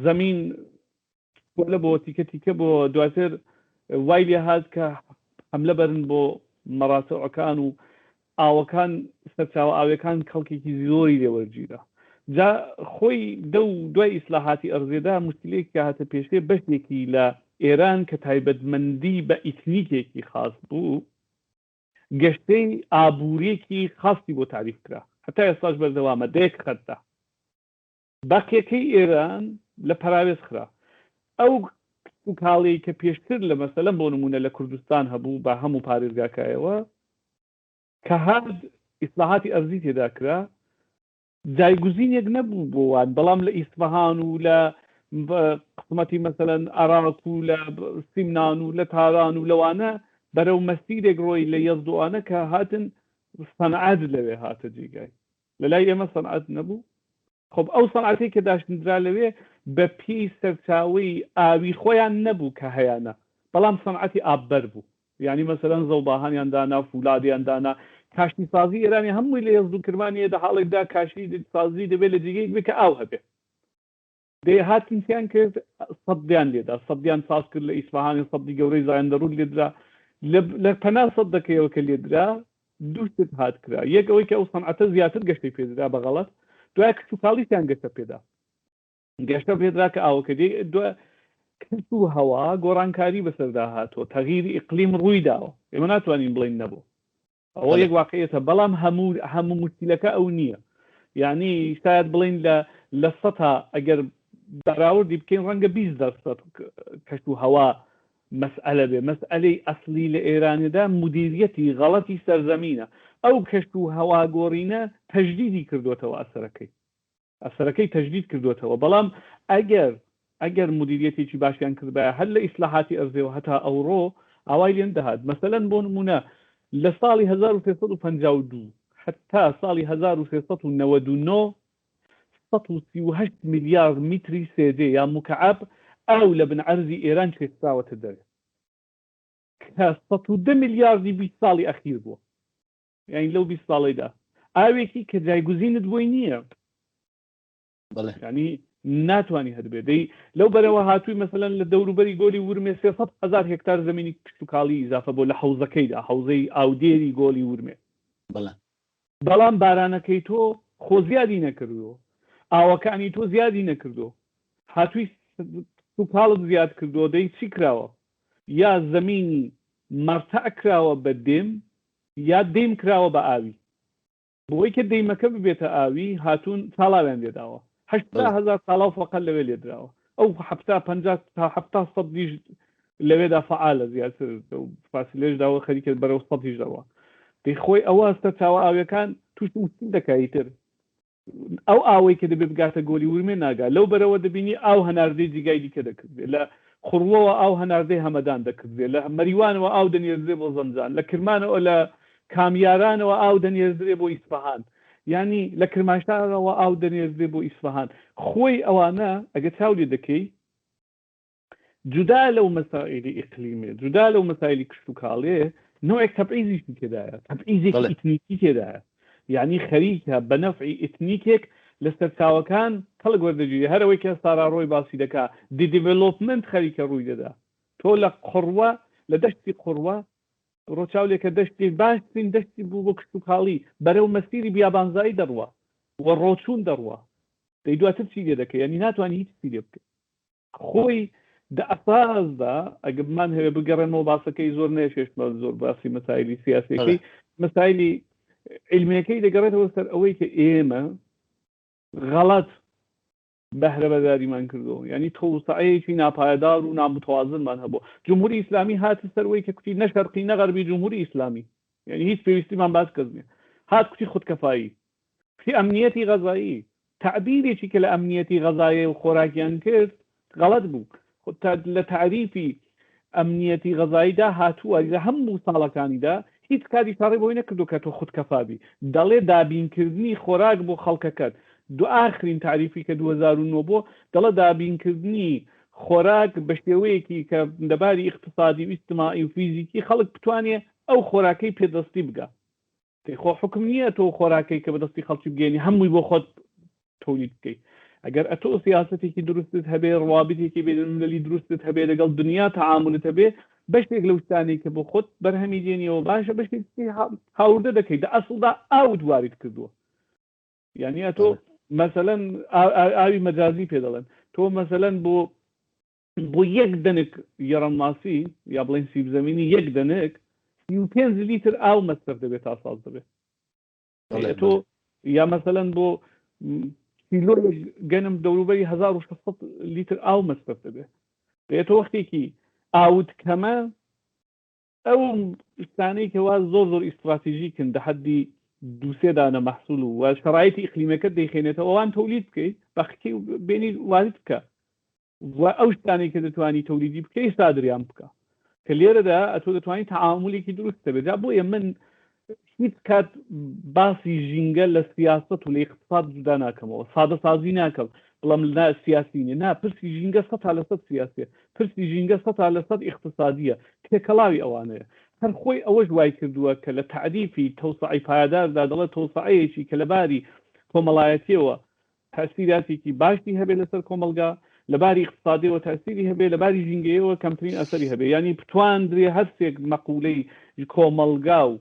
زەمین لە بۆ تیکە تیکە بۆ دواتر وای لێ هات کە حملە بەرن بۆ مەراتعەکان و ئاوەکان سەرچاوە ئاویەکان کەڵکێکی زۆری لێ وەرگیرا. جا خۆی دەو دوای ئیسلاحاتی ئەرزێدا موشکیلەیەک کە هاتە پێشێ بەشێکی لە ئێران کە تایبەتمەندی بە ئیتنیکێکی خاس بوو گەشتەی ئابووریەکی خاسی بۆ تاریف کرا هەتا ئێستاش بەردەوامە دە یەک خەتدا. باقیەکەی ئێران لە پەراوێز خرا. ئەو کشتوکاڵیەی کە پێشتر لە مەسەلەن بۆ نموونە لە کوردستان هەبوو بە هەموو پارێزگاکایەوە کە هات ئیسلاحاتی ئەرزی تێدا کرا جایگوزینێک نەبوو بۆ وان بەڵام لە ئیسفەهان و لە قسمەتی مەسەلەن عراق و لە سیمنان و لە تاران و لەوانە بەرەو مەسیرێک ڕۆی لە یەزدوانە کە هاتن سەنعەت لەوێ هاتە جێگای لە لای ئێمە سەنعەت نەبوو خب ئەو سەنعەتەی کە داشتندرا لەوێ بە پێی سەرچاوەی ئاوی خۆیان نەبوو کە هەیانە بەڵام سەنعەتی ئاببەر بوو یانی مەسەلەن زەوباهانیان دانا فولادیان دانا کاشتی سازی ئێرانی هەمووی لە یەزد و کرمانیە دە حاڵێکدا کاشتی سازی دەبێت لە جێگەیەک بێ کە ئاو هەبێ دەی هاتن چیان کرد سەدیان لێدا سەدیان ساز کرد لە ئیسفەهانی سەدی گەورەی زایندەڕوود لێدرا لە پەنا سەدەکەیەوە کە لێدرا دوو شت هات کرا یەک ئەوەی کە ئەو سەنعەتە زیاتر گەشتەی پێدرا بە غەڵەت دوای کشتوکاڵیشیان گەشتە پێدا گەشتە پێدرا کە ئاوەکە دێ دو کەش و هەوا گۆڕانکاری بەسەردا هاتووە تەغیری ئیقلیم ڕووی داوە ئێمە ناتوانین بڵێین نەبوو ئەوە یەک واقعیەتە بەڵام هەموو هەموو مشکلەکە ئەو نییە یعنی شاید بڵین لە لە سەتا ئەگەر بەراوردی بکەین ڕەنگە 20 دەرسەد کەش و هەوا مەسئلە بێ مەسئلەی ئەسلی لە ئێراندا مدیریەتی غەڵەتی سەرزەمینە ئەو کەش و هەوا گۆڕینە تەجدیدی کردوتەوە ئەسەرەکەی ئەسەرەکەی تەجدید کردوەتەوە بەڵام ئەگەر ئەگەر مدیریەتێکی باشیان کردبایە هەر لە ئیسلاحاتی ئەرزێوە هەتا ئەوڕۆ ئاوای لێ نەدەهات مەسەلەن بۆ نمونە لە ساڵی 1352 هەتا ساڵی 1399 138 ملیار میتری سێجێ یا مکعب ئاو لە بن عەرزی ئێران کێشراوەتە دەرێ کە 110 ملیاردی 20 ساڵی ئەخیر بووە یانی لەو 20 ساڵەیدا ئاوێکی کە جایگوزینت بۆی نییە ینی ناتوانانی هەربێ دەی لەو بەرەوە هاتووی مەسەلەن لە دەوروبەری گۆلی ورمێ 300 هزار هێکتار زمینی کشتتوکاڵی ئیزافە بۆ لە حوزەکەیدا حوزەی ئاودێری گۆلی ورمێ بەڵام بارانەکەی تۆ خۆ زیادی نەکردو ئاوەکانی تۆ زیادی نەکردو هاتووی کشتوکاڵت زیاد کردو دەی چی کراوە یا زمینی مەرتع کراوە بە دێم یا دەیم کراوە بە ئاوی بۆی کە دەیمەکە ببێتە ئاوی هاتوون تاڵاویان لێداوە 80 هەزار تاڵاو فەقەت لەوێ لێدراوە ئەو 70 50 تا 70 سەدیش لەوێدا فعالە زیاتر فاسلێش داوە خەریکە بەرەو سەدیش دەڕوا دەی خۆی ئەوە سەرچاوە ئاویەکان تووش مشکل دەکا ئیتر ئەو ئاوەی کە دەبێ بگاتە گۆلی ورمێ ناگا، لەو بەرەوە دەبینی ئاو هەناردەی جیگای دیکە دەکردرێ، لە خوڕوەوە ئاو هەناردەی هەمەدان دەکردرێ، لە مەریوانەوە ئاو دەنێردرێ بۆ زەنجان، لە کرمانەوە لە کامیارانەوە ئاو دەنێردرێ بۆ ئیسفەهان، یانی لە کرماشانەوە ئاو دەنێردرێ بۆ ئیسفەهان. خۆی ئەوانە ئەگەر چاو لێ دەکەی، جودا لەو مەسائیلی ئیقلیمێ، جودا لەو مەسائیلی کشتوکاڵێ، نەوعێک تەبعیزیشی تێدایە، تەبعیزێکی ئیتنیکی تێدایە. یەعنی خەریکە بە نەفعی ئیتنیکێک لە سەرچاوەکان کەڵک وەردەگیرێ. هەر ئەوەی کە سارا ڕۆی باسی دەکا، دیدیڤلۆپمنت خەریکە ڕووی دەدا. تۆ لە قوڕوە، لە دەشتی قوڕوە، بڕۆ چاو لێکە دەشتی باشترین دەشتی بوو بۆ کشتوکاڵی، بەرەو مەسیری بیابانزایی دەڕوا و ڕۆچوون دەڕوا. دەی دواتر چی لێ دەکەی؟ یەعنی ناتوانی هیچ چی لێ بکەی. خۆی دە ئەساسدا ئەگە بمانهەوێ بگەڕێنمەوە باسەکەی زۆر نەیەشێشمە زۆر باسی مەسایلی سیاسیەکەی مەسایلی عیلمیەکەی دەگەڕێتەوە سەر ئەوەی کە ئێمە غەڵەت. بەهرەبەرداریمان کردووە یانی تەوسعەیەکی ناپایەدار و نامتوازنمان هەبوو جمهوری ئیسلامی هاتە سەروەی کە کوتی نە شەرقی نە غەربی جمهوری ئیسلامی یعنی هیچ پێویستیمان باس کەس نییە هات کوتی خودکەفایی کوتی ئەمنیەتی غەزایی تعبیرێکی کە لە ئەمنیەتی غەزایە و خۆراکیان کرد غەڵەت بوو لە تعریفی ئەمنیەتی غەزاییدا هاتووە لە هەموو ساڵەکانیدا هیچ کات ئیشاڕەی بەوەی نەکردووە کە تۆ خودکەفا بی، دەڵێ دابینکردنی خۆراک بۆ خەڵکەکەت، دوئاخرین تاریفی کە 2009 بووە دەڵێ دابینکردنی خۆراک بە شێوەیەکی کە لە باری ئیقتسادی و ئیجتماعی و فیزیکی خەڵک بتوانێ ئەو خۆراکەی پێدەستی بگا. دەی خۆ حوکم نییە تۆ خۆراکەی کە بەدەستی خەڵکی بگەێنی هەمووی بۆ خۆت تولید بکەیت ئەگەر ئەتۆ سیاستێکی دروستت هەبێ ڕوابتێکی بینالمللی دروستت هەبێ لەگەڵ دنیا تەعاملت هەبێ بەشێک لەو شتانەی کە بۆ خۆت بەرهەمی دێنیەوە باشە بەشێکی هاوردە دەکەیت دە ئەسڵدا ئاوت وارد کردووە یعنی ئەتۆ مەسەلەن ئاوی مەجازی پێ دەڵێن تۆ مەسەلەن بۆ بۆ یەک دەنک یەڕەماسی یا بڵێن سیب زەمینی یەک دەنک 35 لیتر ئاو مەسرەف دەبێت تا ساز دەبێت تۆ یا مەسەلەن بۆ کیلۆ گەنم دەوروبەری 1600 لیتر ئاو مەسرەف دەبێت دێتە وەختێکی ئاوت کەمە ئەو شتانەی کەوا زۆر زۆر ئیستراتیژیکن دە حەدی دووسێ دانە مەحسول و شەرایتی ئیقلیمەکەت دەیخێنێتەوە ئەوان تەولید بکەیت بەختی بێنی وارد بکە و ئەو شتانەی کە دەتوانی تەولیدی بکەی سادریان بکە کە لێرەدا ئەتۆ دەتوانی تەعامولێکی دروست هەبێت جا بۆیە من هیچ کات باسی ژینگە لە سیاست و لە اقتصاد جودا ناکەمەوە سادەسازی ناکەم بڵم نا سیاسی نیە نا پرسی ژینگە سە تا لەسەد سیاسیە پرسی ژینگە سە تا لەسەد اقتصادیە تێکەڵاوی ئەوانەیە هەر خۆی ئەوەش وای کردووە کە لە تەعریفی تەوسعی پایداردا دەڵێ تەوسعەیەکی کە لە باری کۆمەڵایەتیەوە تەئسیراتێکی باشی هەبێ لەسەر کۆمەڵگا، لە باری ئیقتسادیەوە تەئسیری هەبێ، لە باری ژینگەیەوە کەمترین ئەسەری هەبێ، یانی بتواندرێ هەرسێک مەقولەی کۆمەڵگا و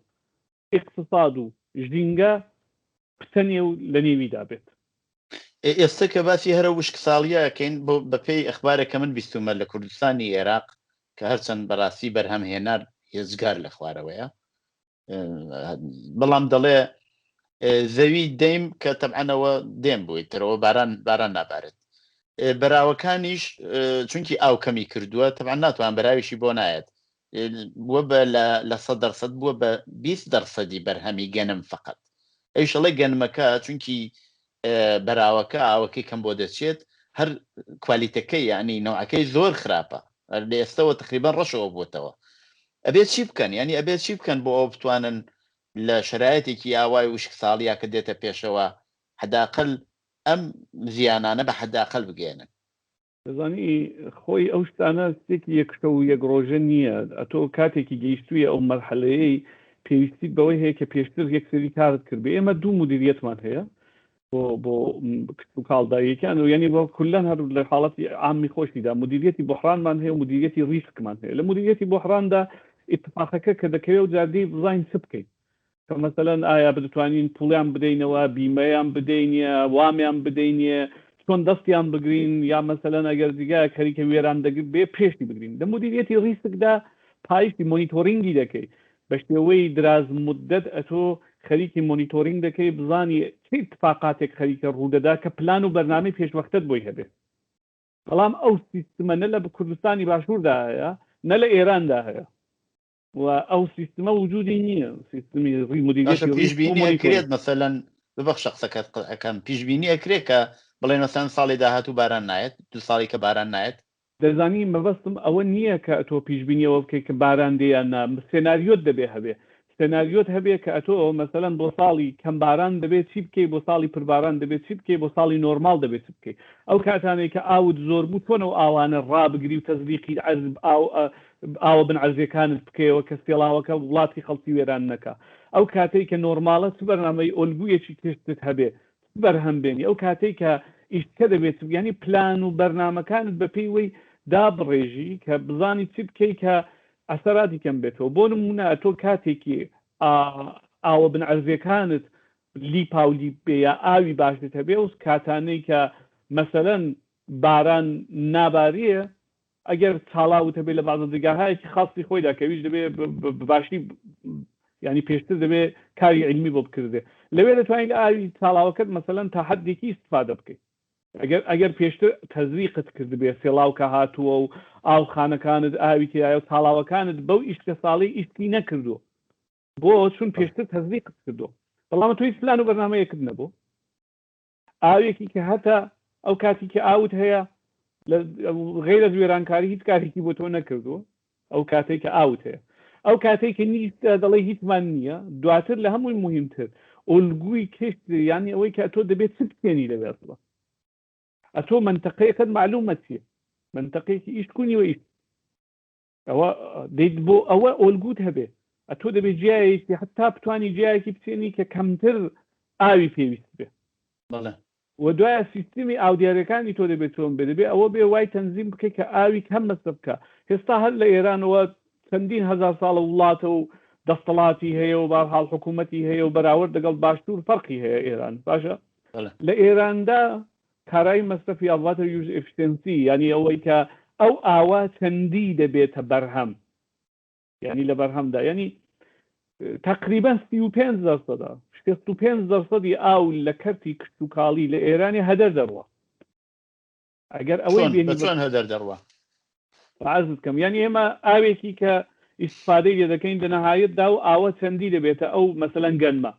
ئیقتساد و ژینگە بتەنێ و لە نێویدا بێت. ئێستە کە باسی هەرە وشکساڵییە ئەکەین، بۆ بە پێی ئەخبارێک کە من بیستوومە لە کوردستانی ئێراق کە هەرچەند بەڕاستی بەرهەمهێنان هێجگار لە خوارەوەیە، بەڵام دەڵێ زەوی دەیم کە تەبعەنەوە دێم بووی ترەوە باران باران نابارێت بەراوەکانیش چونکی ئاو کەمی کردووە تەبعەن ناتوان بەراویشی بۆ نایەت بووە بە لە سە دەرسەد بووە بە 20 دەرسەدی بەرهەمی گەنم فقط ئەویش ئەڵێ گەنمەکە چونکی بەراوەکە ئاوەکەی کەم بۆ دەچێت هەر کوالیتەکەی یعنی نەوعەکەی زۆر خراپە لە ئێستەوە تقریبا ڕەشەوە بووتەوە ئەبێ چی بکەن یعنی ئەبێ چی بکەن بۆ ئەوە بتوانن لە شرایەتێکی ئاوای وشک ساڵیا کە دێتە پێشەوە حداقل ئەم زیانانە بە حداقل بگەێنن دەزانی خۆی ئەو شتانە شتێکی یەک شەو و یەک ڕۆژە نییە ئەتۆ کاتێکی گەیشتوویە ئەو مەرحەلەیەی پێویستیت بەوەی هەیە کە پێشتر یەک سەری کارت کردبێ ئێمە دوو مدیریەتمان هەیە بۆ بۆ کشتوکاڵدا یەکیان و یعنی بۆ کولەن هەر لە حاڵەتی عامی خۆشیدا مدیریەتی بحرانمان هەیە و مدیریەتی ڕیسکمان هەیە لە مدیریەتی بحراندا ئیتفاقەکە کە دەکەوێت و جادەی بزانین چ بکەین کە مەسەلەن ئایا بدتوانین پوڵیان بدەینەوە، بیمەیان بدەینێ، وامیان بدەینێ، چۆن دەستیان بگرین، یا مەسەلەن ئەگەر جیگایەک خەریکە وێران دەگرت بێ پێشی بگرین. لە مودیریەتی ڕیسکدا پایشی مۆنیتۆرینگی دەکەی، بە شێوەی دراز مودەت ئەتۆ خەریکی مۆنیتۆرینگ دەکەی بزانی چ ئیتفاقاتێک خەریکە ڕوودەدا کە پلان و بەرنامەی پێشوەختەت بۆی هەبێ. بەڵام ئەو سیستمە نە لە کوردستانی باشووردا هەیە، نە لە ئێراندا هەیە. و ئەو سیستمە وجودی نییە سیستمی ڕی مدیریەتی پیشبینی ئەکرێت مەسەلەن ببەخشە قسەکەت قەکەم پیشبینی ئەکرێت کە بڵێن مەسەن ساڵی داهاتوو باران نایەت دو ساڵی کە باران نایەت دەزانی مەبەستم ئەوە نییە کە ئەتۆ پیشبینی ئەوە بکەیت کە باران دێ یان نا سێناریۆت دەبێ هەبێ سێناریۆت هەبێ کە ئەتۆ مەسەلەن بۆ ساڵی کەم باران دەبێ چی بکەی بۆ ساڵی پر باران دەبێ چی بکەی بۆ ساڵی نۆرماڵ دەبێ چ بکەی ئەو کاتانەی کە ئاوت زۆر بوو چۆن ئەو ئاوانە ڕابگری و تەزریقی عەرز ئاو ئاوە بن عەرزیەکانت بکەیەوە کە سێڵاوەکە وڵاتی خەڵکی وێران نەکا ئەو کاتەی کە نۆرماڵە چ بەرنامەی ئۆلگویەکی کشتت هەبێ چ بەرهەم بێنی ئەو کاتەی کە ئیشکە دەبێت چ یانی پلان و بەرنامەکانت بە پێی وەی دابڕێژی کە بزانی چی بکەی کە ئەسەراتی کەم بێتەوە بۆ نمونە تۆ کاتێکی ئاوە بن عەرزیەکانت لیپاو لیپ بێ یا ئاوی باشت هەبێ و کاتانەی کە مەسەلەن باران ناباریە ئەگەر چاڵاوت هەبێ لە بەعزە جێگاهایەکی خاصی خۆیدا کە ئەویش دەبێ بە باشی یعنی پێشتر دەبێ کاری علمی بۆ بکردێ لەوێ دەتوانین لە ئاوی چاڵاوەکەت مەسەلەن تا حدێکی استفادە بکەیت. ئەگەر ئەگەر پێشتر تەزریقت کردبێ سێڵاو کە هاتووە و ئاوخانەکانت ئاوی تێدایە و تاڵاوەکانت بەو ئیشکە ساڵی ئیشکی نەکردووە بۆ چون پێشتر تەزریقت کردووە بەڵام تۆ هیچ پلان و بەرنامەیەکت نەبوو ئاوێکی کە هەتا ئەو کاتی کە ئاوت هەیە لە غیرە وێرانکاری هیچ کارێکی بۆ تۆ نەکردووە ئەو کاتێک کە ئاوت هەیە ئەو کاتێک کە نیست دەڵێ هیچمان نییە دواتر لە هەمووی مهمتر ئۆلگوی کشت یانی ئەوەی کە تۆ دەبێت چ بکێنی لەوێ ئەتۆ منتەقەیەکەت معلومە چیە منتەقەیەکی ئیش کونی و ئیش ئەوە دەیت بۆ ئەوە ئۆلگوت هەبێ ئەتۆ دەبێت جیایەکی حتا بتانی جیایەکی بچێنی کە کەمتر ئاوی پێویست بێ و دوایە سیستمی ئاودیاریەکانی تۆ دەبێت چۆن بێ دەبێ ئەوە بێ وای تەنزیم بکەی کە ئاوی کەم مەسرەف بکا هێستا هەر لە ئێرانەوە چەندین هەزار ساڵە وڵاتە و دەستەڵاتی هەیە و بارحاڵ حکوومەتی هەیە و بەراورد لەگەڵ باشوور فەرقی هەیە ئێران باشە لە ئێراندا کارایی مەسرەفی یا water use efficiency یانی ئەوەی کە ئەو ئاوە چەندی دەبێتە بەرهەم یانی لە بەرهەمدا یانی تقریبا 35 دەرسەدا 65 دەرسەدی ئاو لە کەرتی کشتوکاڵی لە ئێرانی هەدەر دەڕوا ئەگەر ئەوەی بێنی چۆن هەدەر دەڕوا عەرزت کەم یانی ئێمە ئاوێکی کە ئیسفادەی لێ دەکەین لە نەهایەتدا و ئاوە چەندی دەبێتە ئەو مەسەلەن گەنمە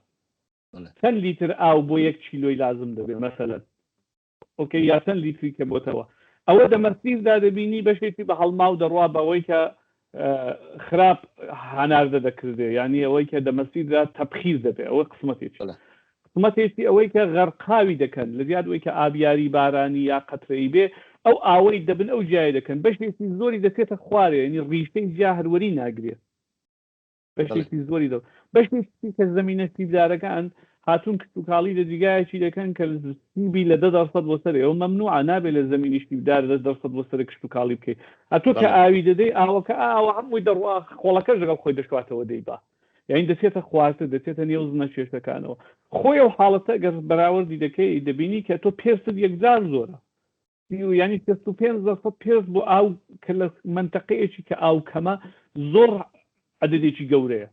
چەند لیتر ئاو بۆ یەک کیلۆی لازم دەبێت مەسەلەن ئۆکەی یا چەند لیتری کە بۆتەوە ئەوە دە مەسیردا دەبینی بەشێکی بە هەڵماو دەڕوا بەوەی کە خراپ هەناردە دەکردێ یعنی ئەوەی کە دە مەسیردا تەبخیر دەبێ ئەوە قسمەتێکی قسمەتێکی ئەوەی کە غەرقاوی دەکەن لە زیاد ئەوەی کە ئابیاری بارانی یا قەترەی بێ ئەو ئاوەی دەبن ئەو جیای دەکەن بەشێکی زۆری دەچێتە خوارێ یعنی ڕیشەی جیا هەروەری ناگرێت بەشێکی زۆری دڵ بەشێکی کە زەمینە سیبدارەکان هاتوون کشتوکاڵی لە جیگایەکی دەکەن کە سیبی لە 10% بۆ سەر ئەو مەمنوعە نابێت لە زەمینی شیبدار 10% بۆ سەر کشتوکاڵی بکەیت ئەتۆ کە ئاوی دەدەی ئاوەکە ئاوە هەمووی دەڕوا خۆڵەکەش لەگەڵ خۆی دەشواتەوە دەیبا یعنی دەچێتە خوارتر دەچێتە نێو زنە کێشەکانەوە خۆی ئەو حاڵەتە گەر بەراوردی دەکەی دەبینی کە تۆ پێست یەکجار زۆرە یانی 65 دەرسەد پێست بۆ ئاو کە لە مەنتەقەیەکی کە ئاو کەمە زۆر عەدەدێکی گەورەیە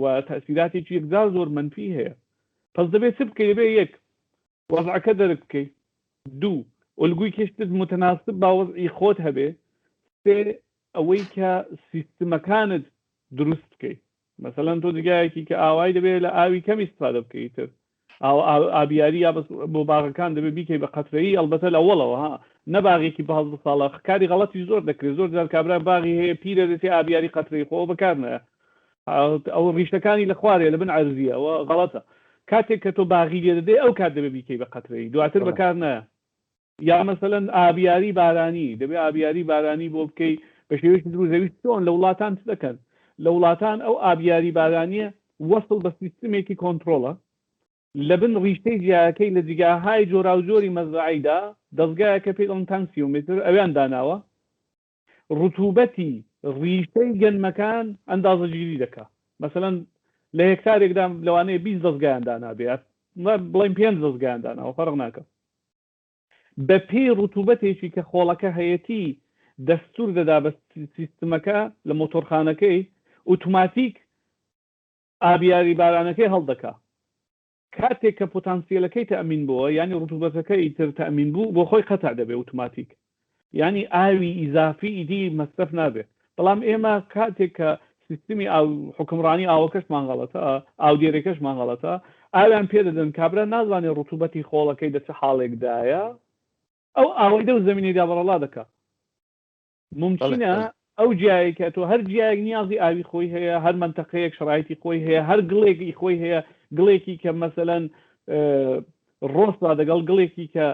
و تەسیراتێکی یەکجار زۆر منفی هەیە پس دەبێت چ بکەی دەبێت یەک وەزعەکە دەرک بکەی دوو ئۆلگوی کێشتت متناسب با وەزعی خۆت هەبێ سێ ئەوەی کە سیستمەکانت دروست بکەی مەسەلەن تۆ جگایەکی کە ئاوای دەبێت لە ئاوی کەم ئیسفادە بکەیت تر ئابیاری یا بەس بۆ باغەکان دەبێت بیکەی بە قەترەیی ئەڵبەتە لە ئەوەڵەوە ها نە باغێکی پازدە ساڵە کاری غەڵەتی زۆر دەکرێت زۆر جار کابرا باغی هەیە پیرە دەچێ ئابیاری قەترەی خۆ بەکار نایە ئەو ڕیشەکانی لە خوارێ لە بن عەرزیە ئەوە غەڵەتە کاتێک کە تۆ باغی لێ دەدەی ئەو کات دەبێت بیکەی بە قەترەیی دواتر بەکار نایە یا مەسەلەن ئابیاری بارانی دەبێ ئابیاری بارانی بۆ بکەی بە شێوەیەکی دروست زەوی چۆن لە وڵاتان چ دەکەن لە وڵاتان ئەو ئابیاری بارانیە وەسڵ بە سیستمێکی کۆنترۆڵە لە بن ڕیشتەی جیاکەی لە جیگاهای جۆراوجۆری مەزرعەیدا دەزگایەکە پێی دەڵێن تانسیۆمتر ئەویان داناوە ڕتوبەتی ڕیشەی گەنمەکان ئەندازەگیری دەکا مەسەلەن لە هێکتارێکدا لەوانەیە 20 دەزگایان دانابێ بڵێن پێنج دەزگایان داناوە فەرق ناکە بە پێی ڕتوبەتێکی کە خۆڵەکە هەیەتی دەستور دەدا بە سیستمەکە لە مۆتۆرخانەکەی ئوتوماتیک ئابیاری بارانەکەی هەڵدەکا کاتێک کە پۆتانسیەلەکەی تەئمین بۆوە یانی ڕتوبەتەکە ئیتر تەئمین بوو بۆ خۆی قەتع دەبێ ئوتوماتیک یانی ئاوی ئیزافی ئیدی مەسرەف نابێ بەڵام ئێمە کاتێک کە سیستمی ئاو حوکمڕانی ئاوەکەشمان غەڵەتە ئاودێرەکەشمان غەڵەتە ئاویان پێ دەدەن کابرا نازانێ ڕتوبەتی خۆڵەکەی دە چ حاڵێکدایە ئەو ئاوەی دەو زەمینەیدا بەڕەڵا دەکا مومکینە ئەو جیایەی کە تۆ هەر جیایەک نیازی ئاوی خۆی هەیە هەر مەنتەقەیەک شرایتی خۆی هەیە هەر گڵێک ئی خۆی هەیە گڵێکی کە مەسەلەن ڕۆستا دەگەڵ گڵێکی کە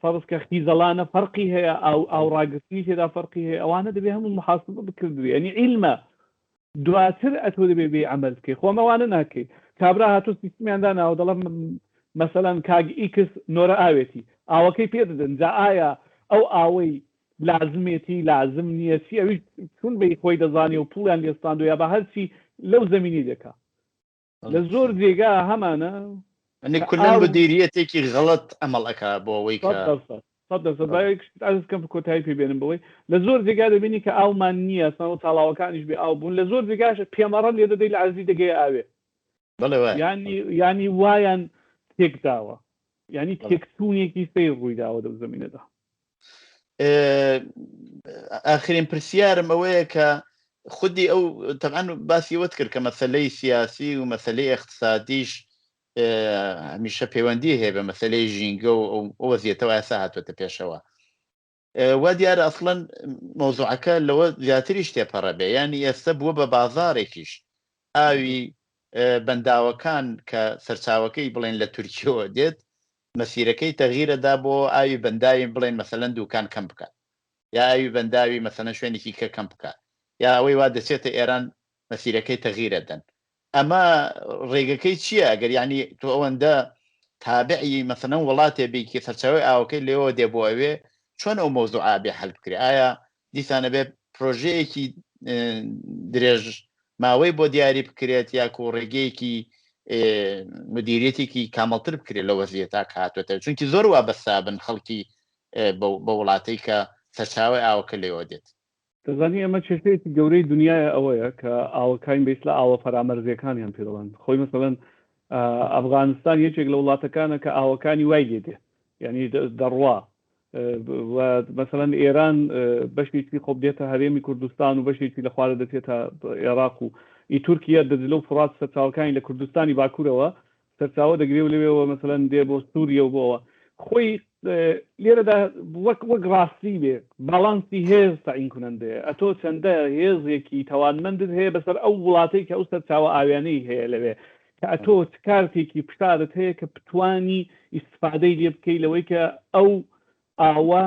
فەرز کە خیزەڵانە فەرقی هەیە ئاو ئاو ڕاگرتنی تێدا فەرقی هەیە ئەوانە دەبێ هەموو محاسبە بکردرێ یعنی عیلمە دواتر ئەتۆ دەبێ بێی عەمەل بکەی خۆ ئەمە وانە ناکەی کابرا هاتوو سیستمیان داناوە دەڵێ مەسەلەن کاک ئیکس نۆرە ئاوێتی ئاوەکەی پێ دەدەن جا ئایا ئەو ئاوەی لازمێتی لازم نییە چی ئەویش چون بەی خۆی دەزانێ و پوڵیان لێستاندو یا بە هەرچی لەو زەمینی دەکا لە زۆر جێگا هەمانە یعنی کولەن مدیریەتێکی غەڵەت عەمەڵ ئەکا بۆ ئەوەی کە 100% با یەک شت عەرز کەم کۆتایی پێ بێنم بەوەی لە زۆر جێگا دەبینی کە ئاومان نییە سەنەوە تاڵاوەکانیش بێ ئاو بوون لە زۆر جێگاش پێمەڕە لێ دەدەی لە عەرزی دەگەیە ئاوێ بەڵێ وایە یانی یانی وایان تێکداوە. یعنی تێکچوونێکی سەیر ڕوویداوە لەو زمینەدا. ئاخرین پرسیارم ئەوەیە کە خودی ئەو تەبعەن باسی وەت کرد کە مەسلەی سیاسی و مەسلەی اقتصادیش هەمیشە پەیوەندی هەیە بە مەسلەی ژینگە و ئەو وەزیەتەوە ئێستا هاتووەتە پێشەوە. وا دیارە ئەسڵەن مەوزوعەکە لەوە زیاتریش تێپەڕە بێ یانی ئێستا بووە بە بازارێکیش ئاوی بەنداوەکان کە سەرچاوەکەی بڵێن لە تورکیەوە دێت مەسیرەکەی تەغیرە دا بۆ ئاوی بەنداوی بڵێن مەسەلەن دوکان کەم بکات یا ئاوی بەنداوی مەسەلەن شوێنێکی کە کەم بکات یا ئەوەی وا دەچێتە ئێران مەسیرەکەی تەغیرە دەن ئەمە ڕێگەکەی چییە ئەگەر یعنی تۆ ئەوەندە تابعی مەسەلەن وڵاتێ بی کە سەرچاوەی ئاوەکەی لێوە دێ بۆ ئەوێ چۆن ئەو مەوزوعە بێ حەل بکرێ ئایا دیسانە بێ پرۆژەیەکی درێژ ماوەی بۆ دیاری بکرێت یاکو ڕێگەیەکی مدیریەتێکی کامەڵتر بکرێت لە وەزیەتا کە هاتوێتە چونکی زۆر وابەستابن خەڵکی بە وڵاتەی کە سەرچاوی ئاوەکە لێوە دێت. دەزانی ئەمە کێشەیەکی گەورەی دنیایە ئەوەیە کە ئاوەکانی بە ئیسلا ئاوە فەرامەرزیەکانیان پێ دەڵێن خۆی مەسەلەن ئەفغانستان یەکێک لە وڵاتەکانە کە ئاوەکانی وای لێ دێ یعنی دەڕوا و مەسەلەن ئێران بەشێکی خۆب دێتە هەرێمی کوردستان و بەشێکی لە خوارە دەچێتە عێراق و ئی تورکیە دەجلە و فڕات سەرچاوەکانی لە کوردستانی باکوورەوە سەرچاوە دەگرێ و لەوێوە مەسەلەن دێ بۆ سووریە و بۆەوە خۆی لێرەدا وەک وەک ڕاستی بێ باڵانسی هێز تەعین کنەندەیە ئەتۆ چەندە هێزێکی تەوانمەندت هەیە بەسەر ئەو وڵاتەی کە ئەو سەرچاوە ئاویانەی هەیە لەوێ کە ئەتۆ چ کارتێکی پشارت هەیە کە بتانی ئیسفادەی لێ بکەی لەوەی کە ئەو ئاوە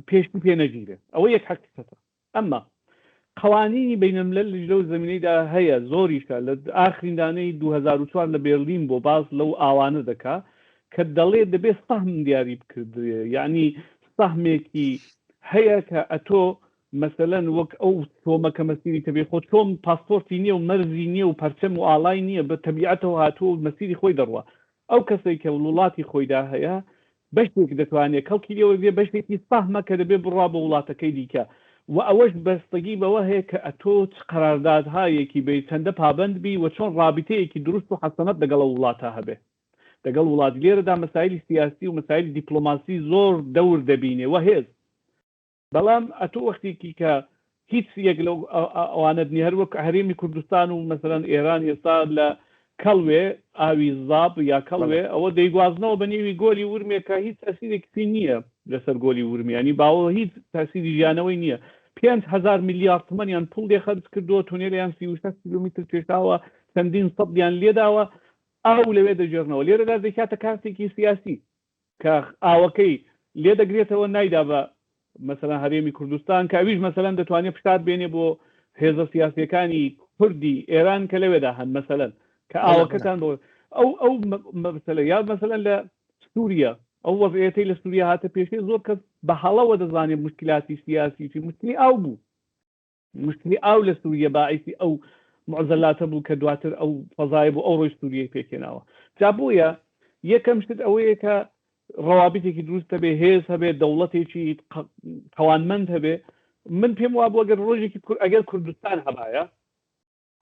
پێشتی پێ نەگیرێت ئەوە یەک حەقیقەتە ئەمما قەوانینی بەینەلملەلیش لەو زەمینەیدا هەیە، زۆریشە، لە ئاخرین دانەی 2004 لە بێرلین بۆ باس لەو ئاوانە دەکا کە دەڵێ دەبێ سەهم دیاری بکردرێ، یەعنی سەهمێکی هەیە کە ئەتۆ مەسەلەن وەک ئەو چۆمە کە مەسیری تەبیعی خۆ چۆم پاسپۆرتی نییە و مەرزی نییە و پەرچەم و ئاڵای نییە بە تەبیعەتەوە هاتووە و مەسیری خۆی دەڕوا ئەو کەسەی کە وڵاتی خۆیدا هەیە بەشێک دەتوانێ کەڵکی لێ وەرگرێ بەشێکی سەهمە کە دەبێ بڕوا بۆ وڵاتەکەی دیکە و ئەوەش بەستەگی بەوە هەیە کە ئەتۆ چ قەراردادهایەکی بی چەندە پابەند بی و چۆن ڕابیتەیەکی دروست و حەسەنەت دەگەڵ ئەو وڵاتە هەبێ دەگەڵ وڵات لێرەدا مەسایلی سیاسی و مەسایلی دیپلۆماسی زۆر دەور دەبینێ و هێز بەڵام ئەتۆ وەختێکی کە هیچ یەک لەو ئەوانەت نیە هەر وەک هەرێمی کوردستان و مەسەلەن ئێران ئێستا لە کەڵوێ ئاوی زاب یا کەڵوێ ئەوە دەیگوازنەوە بە نێوی گۆلی ورمێ کە هیچ تەسیرێکی پێ نییە لەسەر گۆلی ورمێ ینی باوە هیچ تەسیری ژیانەوەی نییە 5000 میلیارد تمەنیان پوڵ لێ خەرج کردووە تونێلیان 36 کیلومتر کێشاوە چەندین سەدیان لێداوە ئاو لەوێ دەگێڕنەوە لێرەدا دەکاتە کارتێکی سیاسی کە ئاوەکەی لێ دەگرێتەوە نایدا بە مەسەلەن هەرێمی کوردستان کە ئەویش مەسەلەن دەتوانێت فشار بێنێ بۆ هێزە سیاسیەکانی کوردی ئێران کە لەوێدا هەن مەسەلەن کە ئاوەکەتان بۆ ئەو ئەو مەسەلە یا مەسەلەن لە سووریا ئەو وەزعیەتەی لە سووریا هاتە پێشێ زۆر کەس بە هەڵەوە دەزانێت مشکلاتی سیاسی چی مشکلی ئاو بوو مشکلی ئاو لە سووریە باعیسی ئەو معزەلاتە بوو کە دواتر ئەو فەزایە بۆ ئەوڕۆی سووریەی پێکهێناوە. جا بۆیە یەکەم شت ئەوەیە کە ڕەوابیتێکی دروست هەبێ، هێز هەبێ، دەوڵەتێکی تەوانمەند هەبێ. من پێم وابوو ئەگەر ڕۆژێکی ئەگەر کوردستان هەبایە،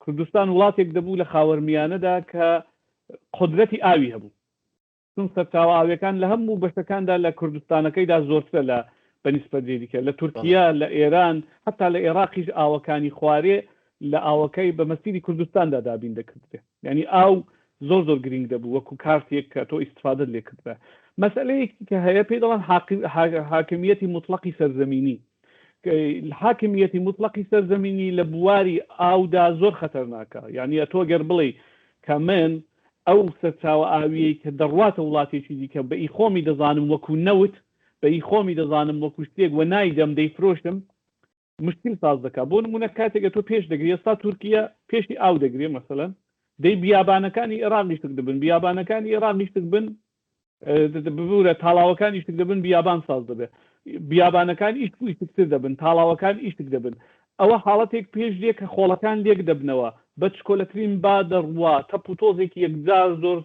کوردستان وڵاتێک دەبوو لە خاوەرمیانەدا کە قودرەتی ئاوی هەبوو. چون سەرچاوە ئاویەکان لە هەموو بەشەکاندا لە کوردستانەکەیدا زۆرترە لە بە نیسبەت جێی دیکە لە تورکیا لە ئێران هەتا لە ئێراقیش ئاوەکانی خوارێ لە ئاوەکەی بە مەسیری کوردستاندا دابین دەکردرێ یعنی ئاو زۆر زۆر گرینگ دەبوو وەکو کارتێک کە تۆ ئیستفادەت لێ کردبا مەسەلەیەکی کە هەیە پێی دەڵێن حاکمیەتی موتڵەقی سەرزەمینی حاکمیەتی موتڵەقی سەرزەمینی لە بواری ئاودا زۆر خەتەرناکە یعنی ئەتۆ گەر بڵێ کە من ئەو سەرچاوە ئاویەی کە دەڕواتە وڵاتێکی دیکە بە ئی خۆمی دەزانم وەکو نەوت بە ئی خۆمی دەزانم وەکو شتێک وە نایدەم دەیفرۆشم مشکل ساز دەکا بۆ نمونە کاتێک تۆ پێش دەگری ئێستا تورکیە پێشی ئاو دەگرێ مەسەلەن دەی بیابانەکانی ئێراق نیشتک دەبن بیابانەکانی ئێراق نیشتک بن ببورە تاڵاوەکان ئیشتک دەبن بیابان ساز دەبێت بیابانەکان ئیشک و ئیشتکتر دەبن تاڵاوەکان ئیشتک دەبن ئەوە حاڵەتێک پێش دێ کە خۆڵەکان لێک دەبنەوە بە چکۆلەترین با دەڕوا تەپ و تۆزێکی یەکجار زۆر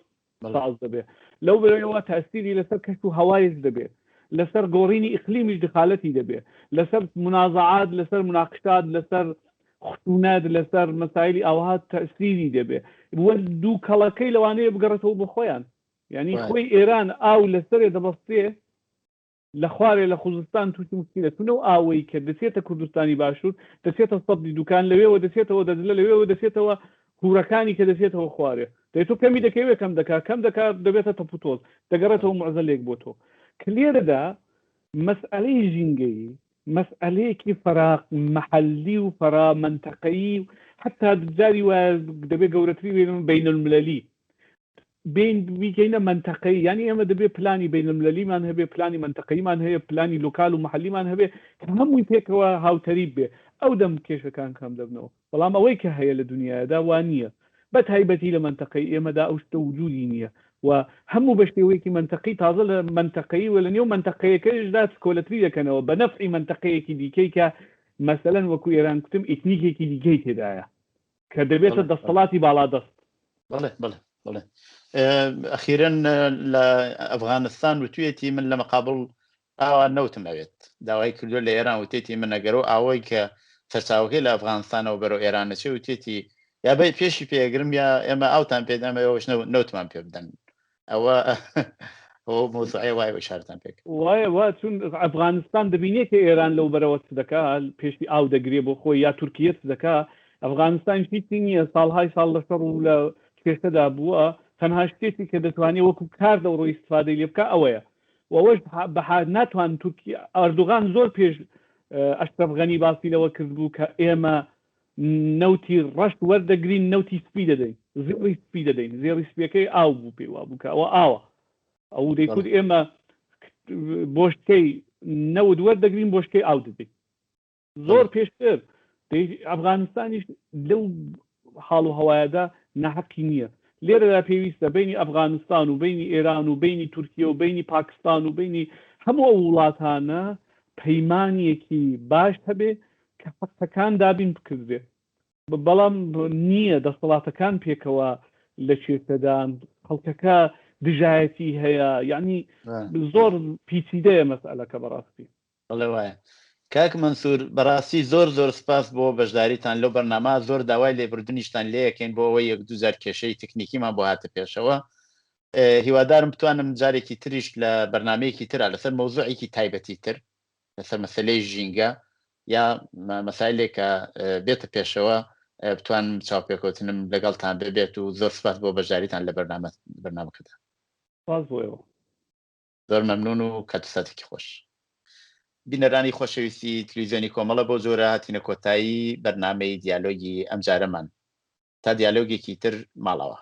ساز دەبێ لەو بەرەوە تاسیری لەسەر کەش و هەوایش دەبێ لەسەر گۆڕینی ئیقلیمیش دخالەتی دەبێ لەسەر منازعات لەسەر مناقشات لەسەر خشونەت لەسەر مەسایلی ئاوها تەسیری دەبێ وە دووکەڵەکەی لەوانەیە بگەڕێتەوە بۆ خۆیان. یعنی خۆی ئێران ئاو لەسەرێ دەبەستێ لە خوارێ لە خوزستان تووشی موشکیلە چون ئەو ئاوەی کە دەچێتە کوردستانی باشوور دەچێتە سەدی دوکان لەوێوە دەچێتەوە دەجلە لەوێوە دەچێتەوە هورەکانی کە دەچێتەوە خوارێ دەی تۆ کەمی دەکەی وێ کەم دەکا کەم دەکا دەبێتە تەپوتۆز دەگەڕێتەوە معزەلێک بۆ تۆ کە لێرەدا مەسئەلەی ژینگەیی مەسئەلەیەکی فەرا مەحەلی و فەرا مەنتەقەیی و حەتا جاری وایە دەبێ گەورەتری بێنم بەینەلملەلی بێین بیکەینە مەنتەقەیی یانی ئێمە دەبێ پلانی بەینەلملەلیمان هەبێ پلانی مەنتەقەییمان هەیە پلانی لۆکال و مەحەلیمان هەبێ کە هەمووی پێکەوە هاوتەریب بێ ئەو دەم کێشەکان کەم دەبنەوە بەڵام ئەوەی کە هەیە لە دنیادا وا نییە بە تایبەتی لە مەنتەقەی ئێمەدا ئەو شتە وجودی نییە و هەموو بە شێوەیەکی مەنتەقی تازە لە مەنتەقەیی و لە نێو مەنتەقەیەکەشدا چکۆلەتری دەکەنەوە بە نەفعی مەنتەقەیەکی دیکەی کە مەسەلەن وەکو ئێران کوتم ئیتنیکێکی دیکەی تێدایە کە دەبێتە دەستەڵاتی باڵادەست. بەڵێ بەڵێ بەڵێ ئەخیرەن لە ئەفغانستان وتویەتی من لە مقابل ئاوا نەوتم ئەوێت داوای کردو لە ئێران وتێتی من ئەگەرەوە ئاوەی کە سەرچاوەکەی لە ئەفغانستانەوە بەرەو ئێران نەچێ وتێتی یا بە پێشی پێگرم یا ئێمە ئاوتان پێدەم ئێوەش نەوتمان پێ بدەن ئەوە ئەو مۆزوعەیە وایە ئیشارەتان پێ کرد. وایە وا چون ئەفغانستان دەبینێ کە ئێران لەو بەرەوە چ دەکا پێشی ئاو دەگرێ بۆ خۆی یا تورکیە چ دەکا ئەفغانستانیش هیچی نییە ساڵهای ساڵ لە شەڕ و لە کێشەدا بووە تەنها شتێکی کە دەتوانێ وەکو کار لەو ڕۆی ئیستفادەی لێ بکا ئەوەیە و ئەوەش بە ناتوان تورکی ئەردوغان زۆر پێش ئەشرەف غەنی باسی لەوە کردبوو کە ئێمە نەوتی ڕەش وەردەگرین نەوتی سپی دەدەین زێڕی سپی دەدەین زێڕی سپیەکەی ئاو بوو پێی وابوو کە ئەوە ئاوە ئەو دەیکوت ئێمە بۆشکەی نەوت وەردەگرین بۆشکەی ئاو دەدەین زۆر پێشتر ئەفغانستانیش لەو حاڵ و هەوایەدا ناحەقی نییە لێرەدا پێویستە بینی ئەفغانستان و بینی ئێران و بینی تورکیە و بینی پاکستان و بینی هەموو ئەو وڵاتانە پەیمانێکی باش هەبێ کە حەقەکان دابین بکردرێ بەڵام نییە دەسەڵاتەکان پێکەوە لە کێشەدان خەڵکەکە دژایەتی هەیە یعنی زۆر پیچیدەیە مەسئلەکە بەڕاستی. بەڵێ وایە کاک مەنسور بەڕاستی زۆر زۆر سپاس بۆ بەشداریتان لەو بەرنامە زۆر داوای لێبوردنیشتان لێیەکەین بۆ ئەوەی یەک دوو جار کێشەی تەکنیکیمان بۆ هاتە پێشەوە هیوادارم بتوانم جارێکی تریش لە بەرنمەیەکی ترا لەسەر مەوزوعێکی تایبەتی تر لەسەر مەسلەی ژینگە یا مەسایلێک کە بێتە پێشەوە بتوانم چاوپێکەوتنم لەگەڵتان ببێت و زۆر سپاس بۆ بەشداریتان لە بەرنامە بەرنامەکەدا. سپاس بۆ ئێوە. زۆر مەمنون و کات و ساتێکی خۆش. بینەرانی خۆشەویستی تلویزیۆنی کۆمەڵە بەو جۆرە هاتینە کۆتایی بەرنامەی دیالۆگی ئەمجارەمان. تا دیالۆگێکی تر ماڵاوا.